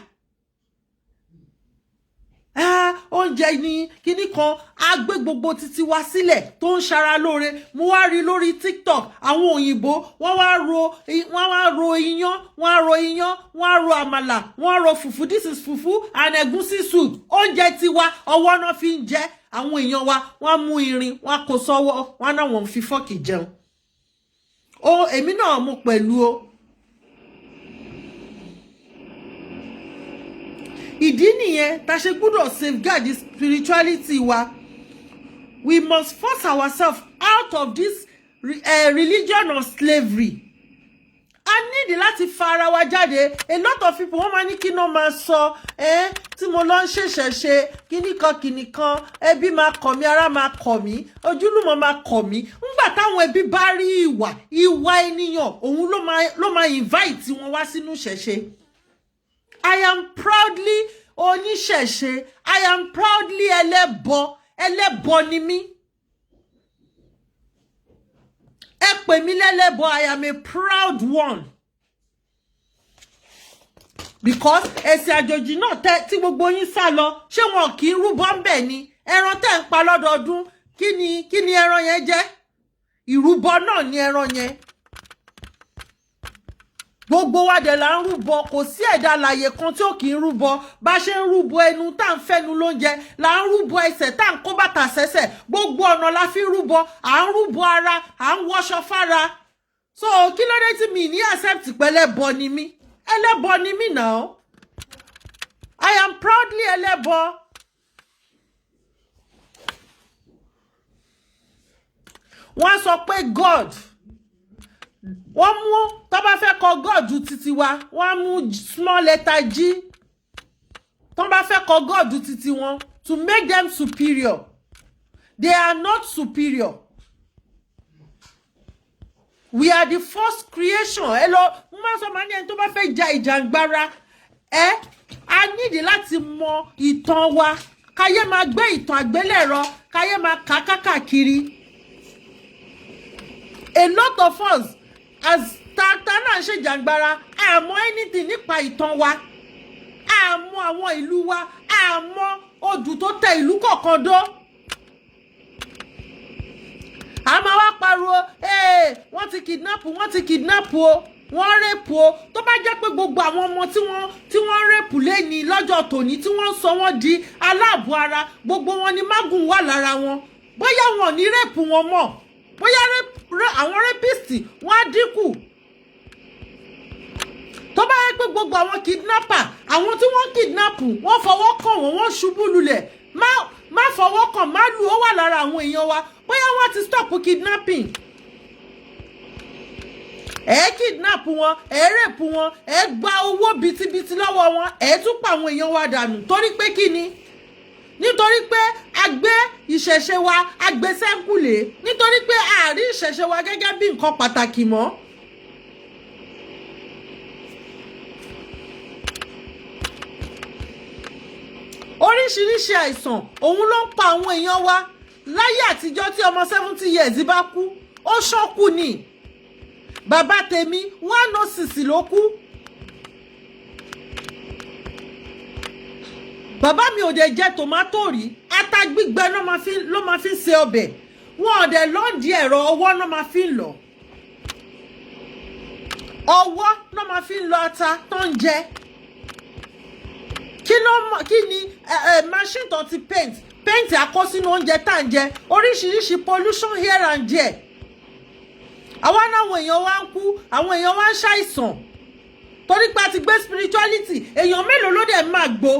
Oúnjẹ ní kinní kan, á gbé gbogbo títí wá sílẹ̀ tó ń ṣara lóore. Mo wá rí lórí TikTok, àwọn òyìnbó, wọ́n wá ro iyán, wọ́n á ro iyán, wọ́n á ro àmàlà, wọ́n á ro fùfú. This is fùfú and ẹ̀gúsí soup. Oúnjẹ tiwa, ọwọ́ náà fi ń jẹ. Àwọn èèyàn wa, wọ́n á mú irin, wọ́n á kó sọ́wọ́, wọ́n á náà wọ́n fi fork jẹun o. Èmi náà mú pẹ̀lú o. Ìdí nìyẹn tá a ṣe gbúdọ̀ safeguard the spirituality wa. We must force ourselves out of this religion of slavery. A nídìí láti fa ara wa jáde. A lot of people, wọ́n máa ní kí náà máa sọ ẹ́ tí mo lọ ń ṣẹ̀ṣẹ̀ ṣe kíní kan kíní kan, ẹbí máa kọ̀ mí, ará máa kọ̀ mí, ojúlùmọ̀ máa kọ̀ mí. Ńgbà táwọn ẹbí bá rí ìwà ènìyàn, òun ló máa invite wọn wá sínú ṣẹ̀ṣe. I am proudly oníṣẹ̀ṣe. I am proudly ẹlẹ́bọ. Ẹlẹ́bọ ni mí. Ẹ pè mí lẹ́lẹ́bọ, I am a proud one, because ẹ̀sìn àjòjì náà tẹ tí gbogbo yín sá lọ, ṣé wọn kì í rúbọ ń bẹ̀ ni? Ẹran tẹ́ ń pa lọ́dọọdún, kí ni ẹran yẹn jẹ́? Ìrúbọ náà ni ẹran yẹn. Gbogbo wa dẹ̀ là ń rúbọ. Kò sí ẹ̀dá alàyè kan tí ó kì í rúbọ. Bá ṣe ń rúbọ ẹnu tá à ń fẹ́nu lóúnjẹ, là ń rúbọ ẹsẹ̀ tá à ń kó bàtà sẹ́sẹ̀. Gbogbo ọ̀nà la fi ń rúbọ. À ń rúbọ ara, à ń wọṣọ fára. So kí ló dé tí mi ní accept pé ẹlẹ́bọ ni mí? Ẹlẹ́bọ ni mí náà. I am proudly ẹlẹ́bọ. Wọ́n sọ pé God, wọ́n mú, tó bá fẹ́ kọ God títí wa, wọ́n mú small letter G. Tó bá fẹ́ kọ God títí wọn, to make them superior. They are not superior. We are the first creation. Ẹ lọ, mo máa sọ, máa ní ẹni tó bá fẹ́ ja ìjàngbara, ẹ a nídìí láti mọ ìtàn wa, káyé máa gbé ìtàn àgbélẹ̀rọ, káyé máa kà kákàkiri. A lot of us, as tata náà ń ṣèjàngbara, àmọ́ anything nípa ìtàn wa, àmọ́ àwọn ìlú wa, àmọ́ odù tó tẹ ìlú kọ̀ọ̀kan dó. A máa wá pariwo, "Ee, wọ́n ti kidnap, wọ́n ti kidnap o, wọ́n rape o." Tó bá jẹ́ pé gbogbo àwọn ọmọ tí wọ́n rape lẹ́ni lọ́jọ́ tòní, tí wọ́n ń sọ wọ́n di aláàbọ̀ ara, gbogbo wọn ni mágùn wà lára wọn, bóyá wọn ò ní rape wọn mọ́, bóyá àwọn rapist wọ́n á dínkù. Tó bá yẹ pé gbogbo àwọn kidnapper, àwọn tí wọ́n kidnap, wọ́n fọwọ́ kàn wọ́n, wọ́n ṣubú lulẹ̀, má fọwọ́ kàn, má lù, ó wà lára àwọn èèyàn wa, bóyá wọ́n ti stop kidnapping. Ẹ kidnap wọn, ẹ rape wọn, ẹ gba owó bitibiti lọ́wọ́ wọn, ẹ tún pa àwọn èèyàn wa dànù. Torí pé kí ni? Nítorí pé a gbé ìṣẹ̀ṣe wa, a gbé sẹ́ńkùlé, nítorí pé a rí ìṣẹ̀ṣe wa gẹ́gẹ́ bí nǹkan pàtàkì mọ́. Oríṣiríṣi àìsàn òun ló ń pa àwọn èèyàn wa. Láyé àtijọ́, tí ọmọ 70 years bá kú, ó ṣọ́kù ni. Bàbá tèmi, 106 ló kú. Bàbá mi ò dẹ̀ jẹ tòmátò rí. Ata gbígbẹ ló máa fi ń ṣe ọbẹ̀. Wọn ò dẹ̀ lọ́ǹdí ẹ̀rọ, ọwọ́ náà máa fi ń lọ, ọwọ́ náà máa fi ń lọ ata tó ń jẹ. Kí ló mọ kí ni ẹ ẹ machine tó ti paint akọ sínú oúnjẹ tá à ń jẹ? Oríṣiríṣi pollution here and there. Àwa náà, àwọn èèyàn wa ń kú, àwọn èèyàn wa ń ṣàìsàn, torí pé a ti gbé spirituality. Èèyàn mélòó ló dẹ̀ máa gbó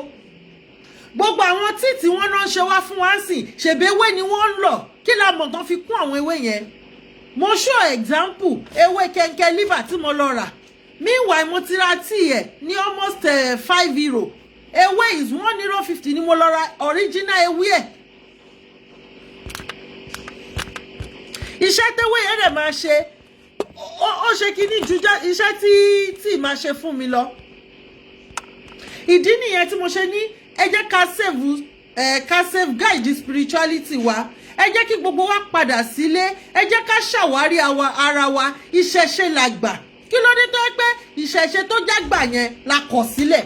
gbogbo àwọn tíì tí wọ́n náà ń ṣe wá fún wa ń sìn? Ṣèbéwé ni wọ́n ń lọ. Kí la mọ̀ tán fi kún àwọn ewé yẹn? Mo show example ewé kẹ̀kẹ́ liver tí mo lọ rà. Meanwhile, mo ti ra tíì ẹ̀ ní almost €5. Ewé is €1.50 ni mo lọ ra original ewé ẹ̀. Iṣẹ́ tẹ́wé yẹn dẹ̀ máa ṣe, ó ṣe kíní ju iṣẹ́ tí tí máa ṣe fún mi lọ. Ìdí nìyẹn tí mo ṣe ní ẹ jẹ́ ká save ẹ, ká save guide spirituality wa. Ẹ jẹ́ kí gbogbo wa padà sílé. Ẹ jẹ́ ká ṣàwárí ara wa. Ìṣẹ̀ṣe làgbà. Kí ló dé tó yẹ pé ìṣẹ̀ṣe tó jágbà yẹn la kọ̀ sílẹ̀?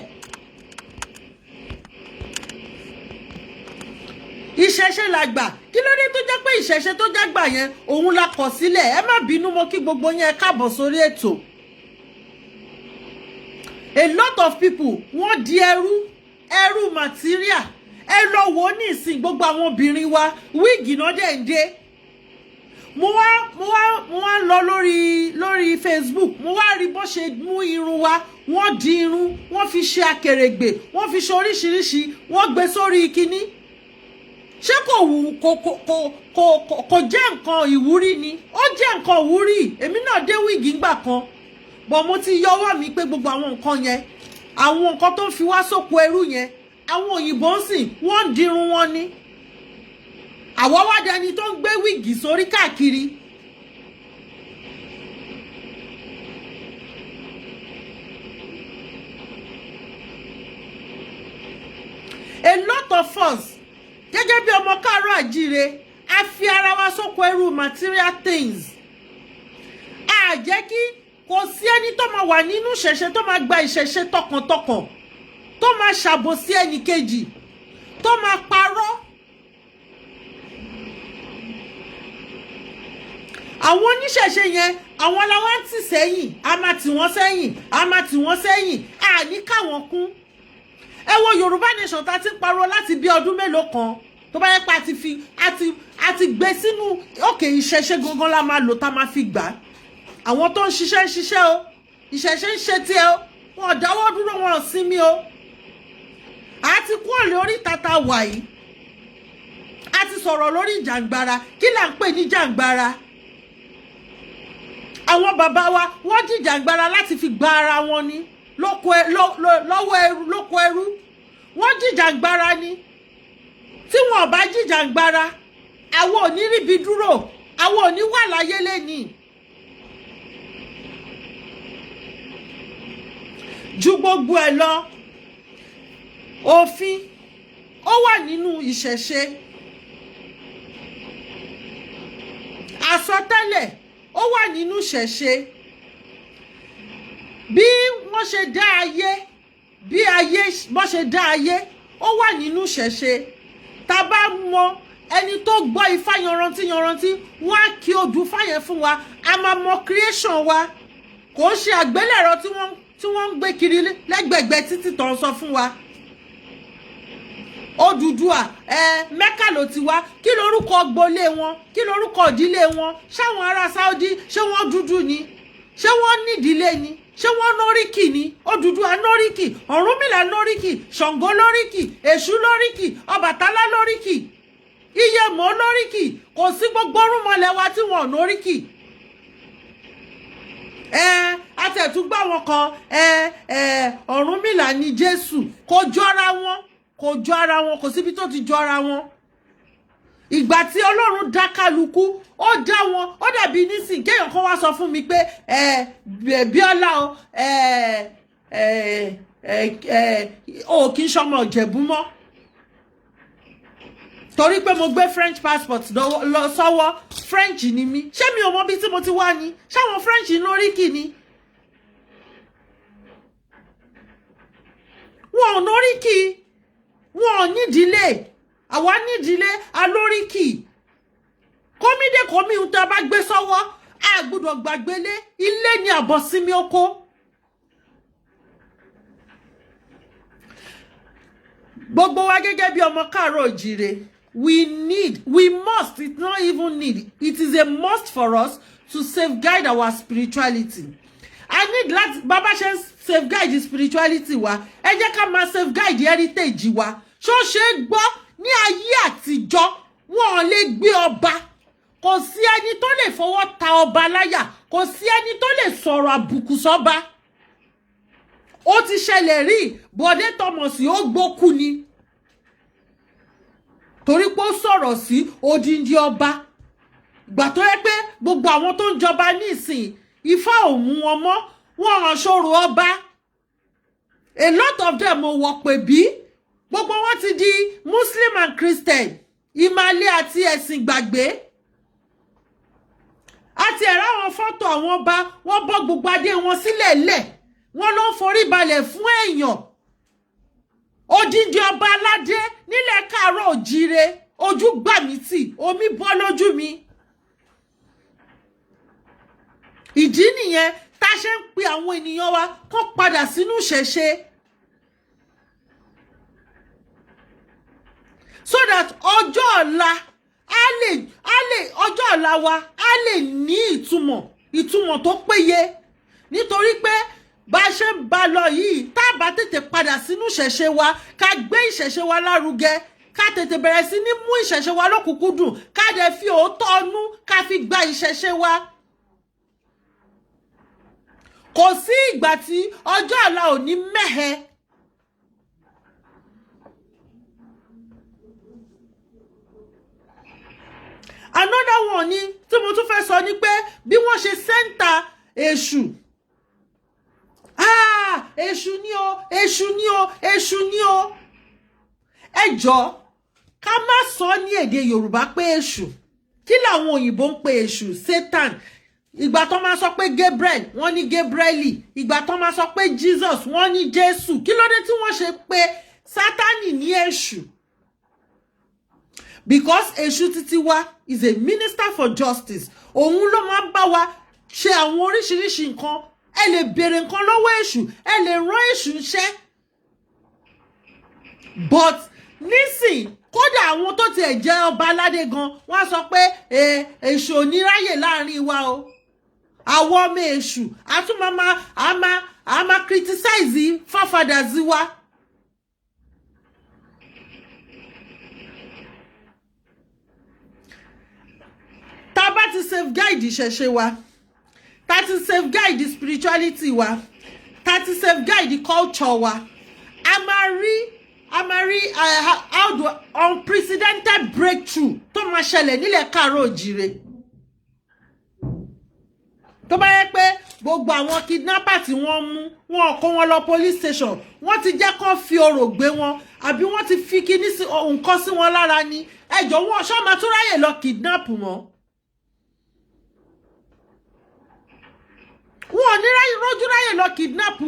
Ìṣẹ̀ṣe làgbà. Kí ló dé tó jẹ́ pé ìṣẹ̀ṣe tó jágbà yẹn òun la kọ̀ sílẹ̀? Ẹ má bínú, mo kí gbogbo yẹn káàbọ̀ sórí ètò. A lot of people, wọ́n di ẹrú, ẹrú material. Ẹ lọ wò ó ní ìsìn, gbogbo àwọn obìnrin wa, wig náà dẹ̀ ń dé. Mo wá lọ lórí Facebook, mo wá rí bó ṣe mú irun wa. Wọ́n di irun, wọ́n fi ṣe akèrègbè, wọ́n fi ṣe oríṣiríṣi, wọ́n gbé sórí kinní. Ṣé kò wù kò jẹ́ nǹkan ìwúrí ni? Ó jẹ́ nǹkan ìwúrí. Èmi náà dé wig ńgbà kan, bọ̀ mo ti yọwọ́ mi pé gbogbo àwọn nǹkan yẹn, àwọn nǹkan tó ń fi wá sóko ẹrú yẹn, àwọn òyìnbó ń sìn, wọ́n ń dirun wọn ni. Àwa wá dẹni tó ń gbé wig sórí káàkiri. A lot of us, gẹ́gẹ́ bí ọmọ káàárọ̀ àjíire, a fi ara wa sóko ẹrú material things. A jẹ́ kí kò sí ẹni tó máa wà nínú ìṣẹ̀ṣe, tó máa gba ìṣẹ̀ṣe tọkàntọkàn, tó máa ṣàbòsí ẹnì kejì, tó máa parọ́. Àwọn oníṣẹ̀ṣe yẹn, àwọn làwọn ń tì sẹ́yìn. A máa tì wọ́n sẹ́yìn, a máa tì wọ́n sẹ́yìn, a ní káwọn kún. Ẹ wo Yorùbá Nation tá a ti ń pariwo láti bí ọdún mélòó kan. Tó bá yẹ pé a ti fi a ti gbé sínú òkè, ìṣẹ̀ṣe gangan la máa lò tá a máa fi gbà á. Àwọn tó ń ṣiṣẹ́ ń ṣiṣẹ́ o, ìṣẹ̀ṣe ń ṣe tiẹ̀ o, wọn ò dáwọ́ dúró, wọn ò sinmi o. A ti kúrò lórí tata wàyí. A ti sọ̀rọ̀ lórí ìjàngbara. Kí là ń pè ní jàngbara? Àwọn bàbá wa, wọ́n jìjàngbara láti fi gba ara wọn ni lọ́wọ́ ẹrú, lóko ẹrú. Wọ́n jìjàngbara ni. Tí wọn ò bá jìjàngbara, àwọn ò ní ríbi dúró, àwọn ò ní wà láyé lẹ́nìí. Ju gbogbo ẹ̀ lọ, òfin ó wà nínú ìṣẹ̀ṣe, àsọtẹ́lẹ̀ ó wà nínú ìṣẹ̀ṣe. Bí wọ́n ṣe dá ayé, bí ayé wọ́n ṣe dá ayé, ó wà nínú ìṣẹ̀ṣe. Tá a bá mọ ẹni tó gbọ́ ifá yanrantí yanrantí, wọ́n á kí odù fáyẹn fún wa, a máa mọ creation wa. Kò ń ṣe àgbélẹ̀rọ tí wọ́n ń gbé kiri lẹ́gbẹ̀gbẹ́ títí tó ń sọ fún wa. Odùduwà ẹ, Mẹ́kà ló ti wá. Kí lorúkọ gbolé wọn? Kí lorúkọ ìdílé wọn? Ṣáwọn ará Saudi, ṣé wọ́n dúdú ni? Ṣé wọ́n nídìílé ni? Ṣé wọ́n nóríkì ni? Odùduwà nóríkì, Ọ̀rúnmìlà nóríkì, Ṣàngó lóríkì, Èṣù lóríkì, Ọbàtálá lóríkì, Iyèmọ̀ lóríkì. Kò sí gbogbo orúnmọlẹ̀ wa tí wọn ò nóríkì. Ẹ àtẹ̀túgbà wọn kan, ẹ ẹ Ọ̀rúnmìlà ni Jésù. Kò jọra wọn, kò jọ ara wọn, kò síbi tó ti jọ ara wọn. Ìgbà tí Ọlọ́run dá kálukú, ó dá wọn, ó dàbí nísìn kéèyàn kan wá sọ fún mi pé, ẹ Bíọ́lá o, ẹ ẹ ẹ ò kì í ṣọmọ Ìjẹ̀bú mọ́ torí pé mo gbé French passport lọ sọ́wọ́. French ni mí. Ṣé mi ò mọ bí tí mo ti wá ni? Ṣáwọn French lóríkì ni? Wọn ò lóríkì, wọn ò nídìílé. Àwa nídìílé, alóríkì. Kọ́mídé kọ́mí ń tá a bá gbé sọ́wọ́, a gbọ́dọ̀ gbàgbélé. Ilé ni àbọ̀sími oko. Gbogbo wa gẹ́gẹ́ bí ọmọ káàárọ̀ òjìrè, we need, we must, it's not even need, it is a must for us to safeguard our spirituality. I need láti bàbá ṣe ń safeguard spirituality wa, ẹ jẹ́ ká máa safeguard heritage wa. Ṣó ṣe é gbọ́? Ní ayé àtijọ́, wọn ò lè gbé ọba, kò sí ẹni tó lè fọwọ́ ta ọba láyà, kò sí ẹni tó lè sọ̀rọ̀ àbùkù sọ́ba. Ó ti ṣẹlẹ̀ rí. Bọ̀dé Thomas, ó gbókú ni torí pé ó sọ̀rọ̀ sí odindi ọba. Gbà tó yẹ pé gbogbo àwọn tó ń jọba nísìn, Ifá ò mú wọn mọ́, wọn hàn ṣòro ọba. A lot of them ò wọ̀ pé bí gbogbo wọn ti di Muslim and Christian, ìmàle àti ẹ̀sìn gbàgbé. Àti ẹ̀rọ àwọn fọ́tò àwọn ọba, wọ́n bọ́ gbogbo adé wọn sílẹ̀ lẹ̀, wọ́n ló ń forí balẹ̀ fún èèyàn. Odindi ọba aládé nílẹ̀ káàárọ̀ òjíire. Ojú gbà mí tì, omi bọ́ lójú mi. Ìdí nìyẹn tá a ṣe ń pe àwọn ènìyàn wa kó padà sínú ìṣẹ̀ṣe, so that ọjọ́ ọ̀la á lè á lè ọjọ́ ọ̀la wa á lè ní ìtumọ̀, ìtumọ̀ tó péye. Nítorí pé bá a ṣe ń ba lọ yìí, tá a bá tètè padà sínú ìṣẹ̀ṣe wa, ká gbé ìṣẹ̀ṣe wa lárugẹ, ká tètè bẹ̀rẹ̀ sí ní mú ìṣẹ̀ṣe wa lọ́kùnkúndùn, ká dẹ̀ fi òótọ́ ọnú ká fi gba ìṣẹ̀ṣe wa, kò sí ìgbà tí ọjọ́ ọ̀la ò ní mẹ́hẹ. Another one ni tí mo tún fẹ́ sọ ni pé bí wọ́n ṣe center èṣù, ah, èṣù ni o, èṣù ni o, èṣù ni o. Ẹ jọ, ká má sọ ní èdè Yorùbá pé èṣù. Kí làwọn òyìnbó ń pe èṣù? Satan. Ìgbà tó máa sọ pé Gabriel, wọ́n ní Gabrieli. Ìgbà tó máa sọ pé Jesus, wọ́n ní Jésù. Kí ló dé tí wọ́n ṣe pé Sátánì ní èṣù? Because èṣù títí wa is a minister for justice. Òun ló máa ń bá wa ṣe àwọn oríṣiríṣi nǹkan. Ẹ lè béèrè nǹkan lọ́wọ́ èṣù, ẹ lè rán èṣù iṣẹ́. But nísìn, kódà àwọn tó tiẹ̀ jẹ́ ọba aládé gan, wọ́n á sọ pé èṣù ò ní ráyè láàrin wa o. Àwọn ọmọ èṣù a tún máa a máa a máa criticize forefathers wa. ti safeguard ìṣẹ̀ṣe wa, tá ti safeguard spirituality wa, tá ti safeguard culture wa, a máa rí how do unprecedented breakthrough tó máa ṣẹlẹ̀ nílẹ̀ káàárọ̀ òjìrè. Tó bá yẹ pé gbogbo àwọn kidnapper tí wọ́n mú, wọn kó wọn lọ police station, wọ́n ti jẹ́ kó fi orò gbé wọn, àbí wọ́n ti fi kíní sí nǹkan sí wọn lára ni, ẹjọ́ wọn ṣọ́ máa tún ráyè lọ kidnap wọn? Wọn ò ní rójú ráyè lọ kidnap.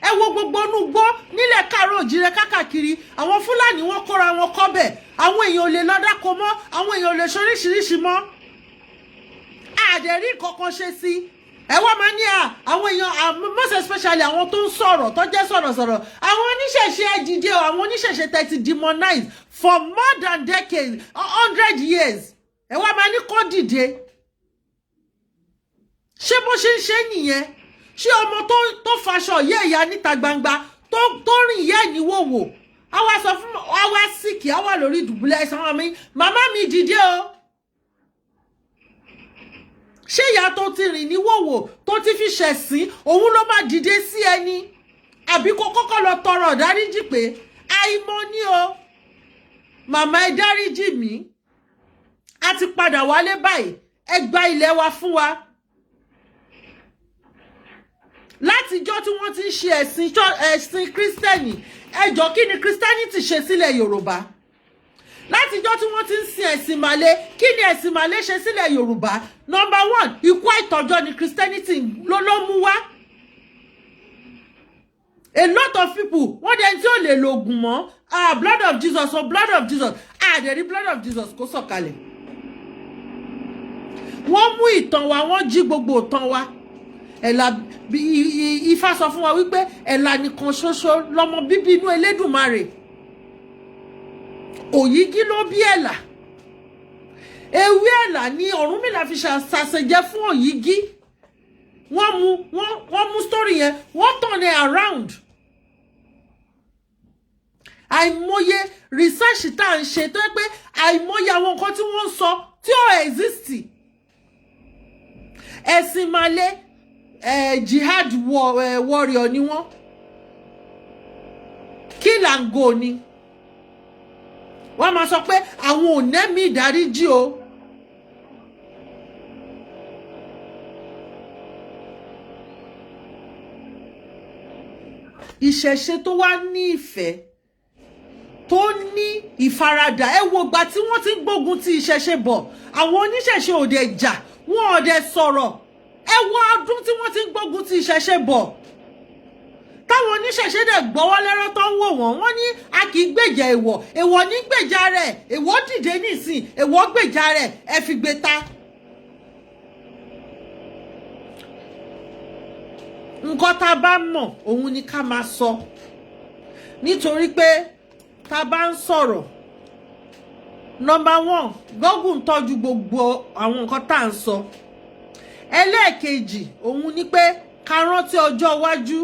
Ẹ wo gbogbo inú igbó nílẹ̀ káàárọ̀ òjìrè kákàkiri, àwọn Fúlàní wọn kóra wọn kọ́bẹ̀. Àwọn èèyàn ò lè lọ dáko mọ́, àwọn èèyàn ò lè ṣoríṣiríṣi mọ́. Àdẹ̀rí kankan ṣe sí ẹ. Wá máa ní àwọn èèyàn, most especially àwọn tó ń sọ̀rọ̀, tó jẹ́ sọ̀rọ̀sọ̀rọ̀, àwọn oníṣẹ̀ṣe, ẹ dìde o. Àwọn oníṣẹ̀ṣe tẹ́ ti demonize for more than decades, 100 years, ẹ wá máa ní kó dìde. Ṣé bó ṣe ń ṣe nìyẹn? Ṣé ọmọ tó faṣọ ìyá ìyá níta gbangba, tó rìn ìyá ẹ̀ níwòwò, àwa sọ fún àwa síkì, àwa lórí ìdùbúlẹ̀ ẹ̀sán wọn mi, màmá mi dìde o? Ṣé ìyá tó ti rìn níwòwò, tó ti fi ṣẹ̀sín, òun ló máa dìde sí ẹni? Àbí kó kọ́kọ́ lọ tọrọ ìdáríjì pé àìmọ̀ ní o, màmá, ẹ dáríjì mí, a ti padà wálé báyìí, ẹ gba ilẹ̀ wa fún wa? Látijọ́ tí wọ́n ti ń ṣe ẹ̀sìn Kírísítẹ́nì, ẹjọ́, kí ni Christianity ṣe sílẹ̀ Yorùbá? Látijọ́ tí wọ́n ti ń sin ẹ̀sìn màlẹ́, kí ni ẹ̀sìn màlẹ́ ṣe sílẹ̀ Yorùbá? Number one, ikú àìtọ́jọ́ ni Christianity ló mú wá. A lot of people, wọ́n dẹ̀ tí ò lè lo oògùn mọ́. Ah, blood of Jesus, oh, blood of Jesus. Ah, dẹ̀ blood of Jesus kó sọ̀kalẹ̀. Wọ́n mú ìtàn wa, wọ́n jí gbogbo ìtàn wa. Ẹ̀là, Ifá sọ fún wa wípé Ẹ̀là nìkan ṣoṣo lọmọ bíbí inú Elédùmarè. Òyígí ló bí Ẹ̀là. Ewé Ẹ̀là ní Ọ̀rúnmìlà fi ṣàṣejẹ fún Òyígí. Wọ́n mú story yẹn, wọ́n turn it around. Àìmọye research tá à ń ṣe tó yẹ pé àìmọye àwọn nǹkan tí wọ́n ń sọ tí ò exist. Ẹ̀sìn malé, jihad warrior ni wọ́n, kill and go ni. Wọ́n máa sọ pé àwọn ò nẹ́mí ìdáríjì o. Ìṣẹ̀ṣe tó wá ní ìfẹ́, tó ní ìfaradà, ẹ wo ìgbà tí wọ́n ti ń gbógun ti ìṣẹ̀ṣe bọ̀, àwọn oníṣẹ̀ṣe ò dẹ̀ jà, wọn ò dẹ̀ sọ̀rọ̀. Ẹ wo ọdún tí wọ́n ti ń gbógun ti ìṣẹ̀ṣe bọ̀, táwọn oníṣẹ̀ṣe dẹ̀ gbọ́wọ́ lẹ́rọ́ tó ń wò wọ́n. Wọ́n ní a kì í gbèjà èèwọ̀, èèwọ̀ ní gbèjà rẹ̀. Èèwọ̀ dìde nísìn, èèwọ̀ gbèjà rẹ̀, ẹ fi gbé ta. Nǹkan tá a bá mọ̀, òun ni ká máa sọ, nítorí pé tá a bá ń sọ̀rọ̀, number one, Google ń tọ́jú gbogbo àwọn nǹkan tá à ń sọ. Ẹlẹ́ẹ̀kejì, òun ni pé ká rántí ọjọ́ iwájú.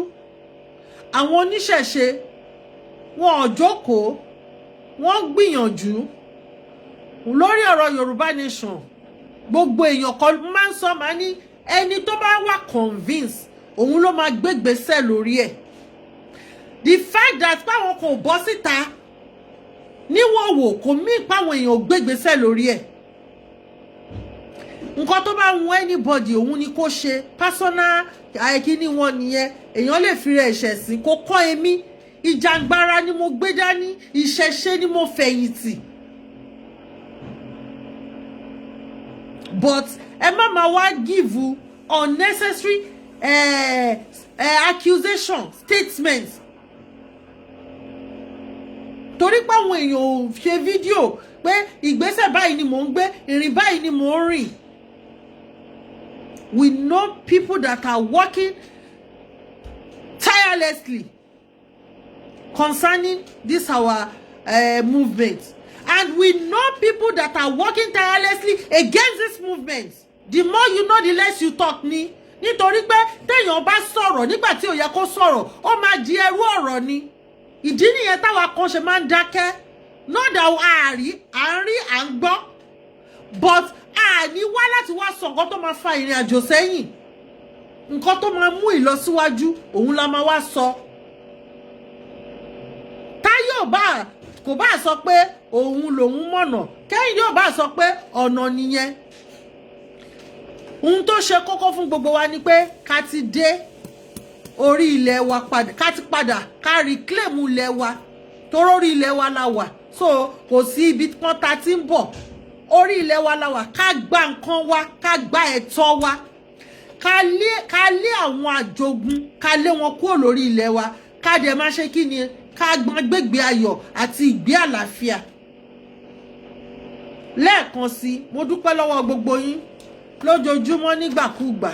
Àwọn oníṣẹ̀ṣe, wọn ò jókòó, wọ́n gbìyànjú lórí ọ̀rọ̀ Yorùbá Nation. Gbogbo èèyàn kan máa ń sọ, máa ní ẹni tó bá wà convince, òun ló máa gbégbèsè lórí ẹ̀. The fact that páwọn kò bọ́ síta níwọ̀wò kò mí páwọn èèyàn ò gbégbèsè lórí ẹ̀. Nǹkan tó bá wù anybody, òun ni kó ṣe. Personal àìkíní wọn nìyẹn. Èèyàn lè fi rẹ̀ ẹ̀ṣẹ̀ sí kó kọ́. Èmi, ìjàngbara ni mo gbé dání, ìṣẹ̀ṣe ni mo fẹ̀yìntì, but ẹ má máa wá give unnecessary accusation statements, torí pé àwọn èèyàn ò ṣe fídíò pé ìgbésẹ̀ báyìí ni mò ń gbé, ìrìn báyìí ni mò ń rìn. We know people that are working tirelessly concerning this our movement, and we know people that are working tirelessly against this movement. The more you know, the less you talk ni, nítorí pé téèyàn bá sọ̀rọ̀ nígbà tí ò yẹ kó sọ̀rọ̀, ó máa di ẹrú ọ̀rọ̀ ni. Ìdí nìyẹn táwa kan ṣe máa ń dákẹ́. Not that àárí, à ń rí, à ń gbọ́, but a Àní wá láti wá sọ nǹkan tó máa fa ìrìn àjò sẹ́yìn. Nǹkan tó máa mú ìlọsíwájú, òun la máa wá sọ. Táyọ̀ bá kò bá sọ pé òun lòun mọ̀nà, Kẹ́hìndé ò bá sọ pé ọ̀nà nìyẹn. Ohun tó ṣe kókó fún gbogbo wa ni pé ká ti dé orí ilẹ̀ wa padà, ká ti padà, ká reclaim ilẹ̀ wa, torí orí ilẹ̀ wa la wà. So kò sí ibi kan ta ti ń bọ̀, orí ilẹ̀ wa la wà. Ká gba nǹkan wa, ká gba ẹ̀tọ́ wa, ká lé àwọn àjogun, ká lé wọn kúrò lórí ilẹ̀ wa, ká dẹ̀ máa ṣe kí ni, ká gbọ́n gbégbé ayọ̀ àti ìgbé àlàáfíà. Lẹ́ẹ̀kan sí, mo dúpẹ́ lọ́wọ́ gbogbo yín lójoojúmọ́, nígbàkúùgbà.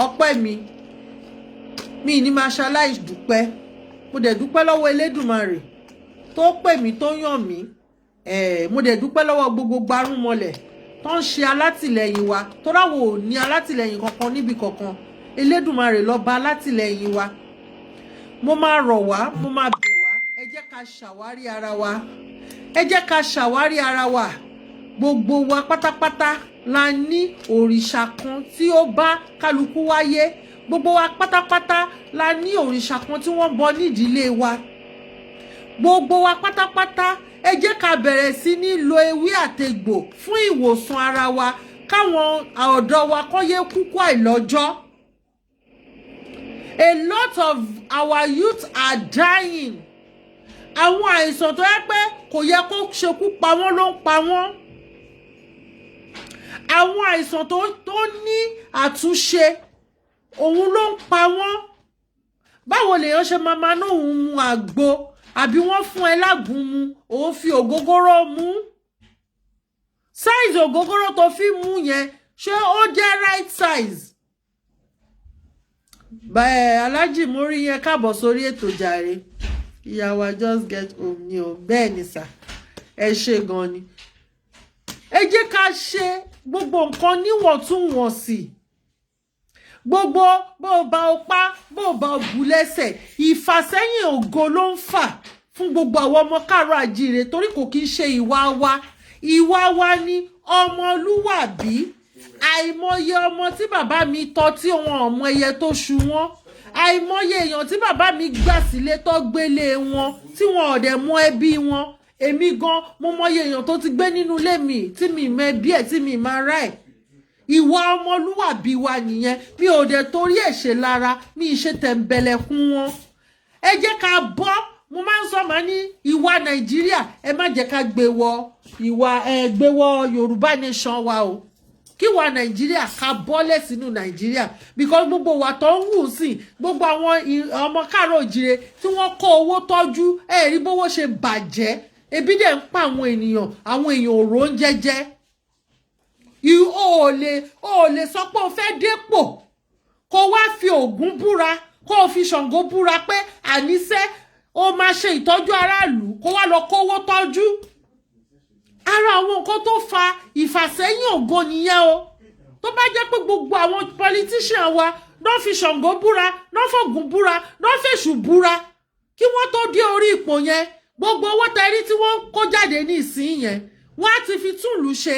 Ọpẹ́ mi, mi ní máa ṣaláì dúpẹ́. Mo dẹ̀ dúpẹ́ lọ́wọ́ Elédùmarè tó pè mí, tó yàn mí. Mo dẹ̀ dúpẹ́ lọ́wọ́ gbogbo gbarúmọlẹ̀ tó ń ṣe alátìlẹyìn wa, tó ráwọ̀ ò ní alátìlẹyìn kankan níbi kankan. Elédùmarè ló bá alátìlẹyìn wa. Mo máa rọ̀ wá, mo máa bẹ̀ wá, ẹ jẹ́ ká ṣàwárí ara wa, ẹ jẹ́ ká ṣàwárí ara wa. Gbogbo wa pátápátá la ní òrìṣà kan tí ó bá kálukú wáyé. Gbogbo wa pátápátá la ní òrìṣà kan tí wọ́n bọ nídìílé wa. Gbogbo wa pátápátá, ẹ jẹ́ ká bẹ̀rẹ̀ sí ní lo ewé àtegbò fún ìwòsàn ara wa, káwọn ọ̀dọ́ wa kọ́ yé kúkú àìlọ́jọ́. A lot of our youth are dying. Àwọn àìsàn tó yẹ pé kò yẹ kó ṣekú pa wọ́n ló ń pa wọ́n. Àwọn àìsàn tó ní àtúnṣe, òun ló ń pa wọ́n. Báwo lèèyàn ṣe máa máa náà òun mu àgbo, àbí wọ́n fún ẹ lágùn mu, òun fi ògógóró mu? Size ògógóró tó fi mú yẹn, ṣé ó jẹ́ right size? Bẹ́ẹ̀, Alájì mórí yẹn, káàbọ̀ sórí ètò jàre. Ìyàwó just get home ni o. Bẹ́ẹ̀ ni sà, ẹ ṣe gan ni. Ẹ jẹ́ ká ṣe gbogbo nǹkan níwọ̀ntúnwọ̀nsì. Gbogbo bó o bá o pa, bó o bá o bù lẹ́sẹ̀, ìfàsẹ́yìn ògo ló ń fà fún gbogbo àwọn ọmọ káàárọ̀ àjíire, torí kò kí ń ṣe ìwà wa. Ìwà wa ni ọmọlúwàbí. Àìmọye ọmọ tí bàbá mi tọ́ tí wọn ọmọ ẹyẹ tó ṣu wọn. Àìmọye èèyàn tí bàbá mi gbà sílé tó gbélé wọn tí wọn ò dẹ̀ mọ ẹbí wọn. Èmi gan, mo mọye èèyàn tó ti gbé nínú ilé mi tí mi mọ ẹbí ẹ̀, tí mi máa rà ẹ̀. Ìwà ọmọlúwàbí wa nìyẹn. Mi ò dẹ̀ torí ẹ̀ ṣe lára mi ṣe tẹ̀m̀bẹ̀lẹ̀kún wọn. Ẹ jẹ́ ká bọ́. Mo máa ń sọ, máa ní ìwà Nàìjíríà, ẹ má jẹ́ ká gbé wọ ìwà, ẹ gbé wọ Yorùbá nation wa o. Kí wa Nàìjíríà ká bọ́lẹ̀ sínú Nàìjíríà, because gbogbo wa tó ń wù sí gbogbo àwọn ọmọ káàárọ̀ òjìrè tí wọ́n kó owó tọ́jú, ẹ rí bówó ṣe bàjẹ́. Ebi dẹ̀ ń pa àwọn ènìyàn, àwọn èèyàn òrò ń jẹ́jẹ́. O ò lè sọ pé o fẹ́ dépò, kó wá fi Ògún búra, kó o fi Ṣàngó búra pé àníṣe o máa ṣe ìtọ́jú aráàlú, kó wá lọ kówó tọ́jú. Ara àwọn nǹkan tó fa ìfàsẹ́yìn ògo nìyẹn o. Tó bá jẹ́ pé gbogbo àwọn politician wa náà fi Ṣàngó búra, náà fògùn búra, náà fèṣù búra kí wọ́n tó dé orí ipò yẹn, gbogbo owó tẹrí tí wọ́n kó jáde ní ìsín yẹn, wọ́n á ti fi túlù ṣe.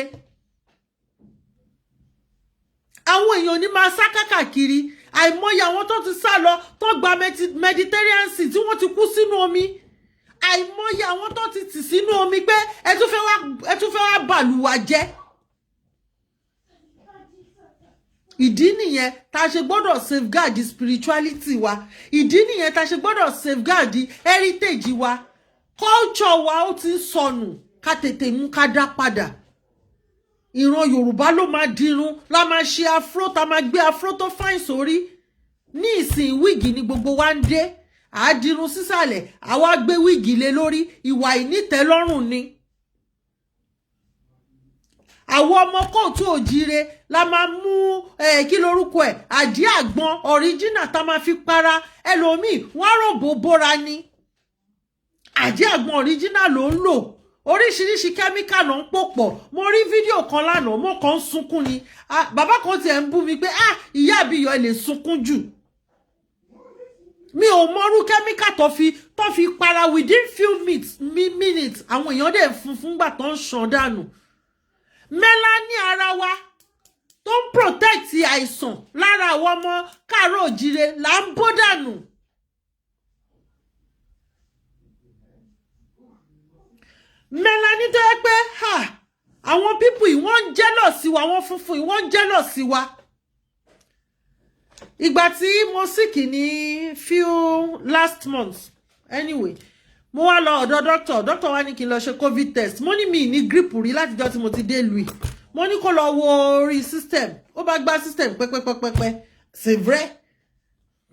Àwọn èèyàn ní máa sá kákàkiri. Àìmọye àwọn tó ti sá lọ, tó gba Mediterranean Sea, tí wọ́n ti kú sínú omi. Àìmọye àwọn tó ti tì sínú omi pé ẹ tún fẹ́ wá bàlùwà jẹ́. Ìdí nìyẹn tá a ṣe gbọ́dọ̀ safeguard spirituality wa. Ìdí nìyẹn tá a ṣe gbọ́dọ̀ safeguard heritage wa. Culture wa, ó ti ń sọnù, ká tètè mú ká dá padà. Ìran Yorùbá ló máa dirun, la máa ṣe afro, tá máa gbé afro tó fine sórí. Ní ìsìn, wig ni gbogbo wa ń dé. Àá dirun sísàlẹ̀, àwa gbé wig lé lórí. Ìwà ìnítẹ́lọ́rùn ni. Àwọn ọmọ kóòtù òjíire la máa mú kí lorúkọ ẹ̀, àdí àgbọn original tá máa fi para. Ẹlòmíì, wọ́n ròbó bóra ni, àdí àgbọn original ló ń lò. Oríṣiríṣi kẹ́míkà ló ń pò pọ̀. Mo rí fídíò kan lánàá, mo kàn ń sunkún ni. Bàbá kan tiẹ̀ ń bú mi pé, "Ah, ìyá àbíyọ, ẹ lè sunkún jù." Mi ò mọrú kẹ́míkà tó fi para. Within few minutes, àwọn èèyàn dẹ̀ funfun gbà tó ń ṣàn dànù. Melanin ara wa tó ń protect àìsàn lára àwọn ọmọ káàárọ̀ òjìrè là ń bó dànù. Melanin tó yẹ pé àwọn people yìí, wọ́n ń jealous sí wa, àwọn funfun yìí, wọ́n ń jealous sí wa. Ìgbà tí mo sick ní few last month, anyway, mo wá lọ ọ̀dọ̀ doctor. Doctor wá ní kí n lọ ṣe COVID test. Mo ní mi ní grippe rí látijọ́ tí mo ti dé ìlú yìí. Mo ní kó lọ wo orí system. Ó bá gbá system pẹ́pẹ́pẹ́pẹ́, c'est vrai,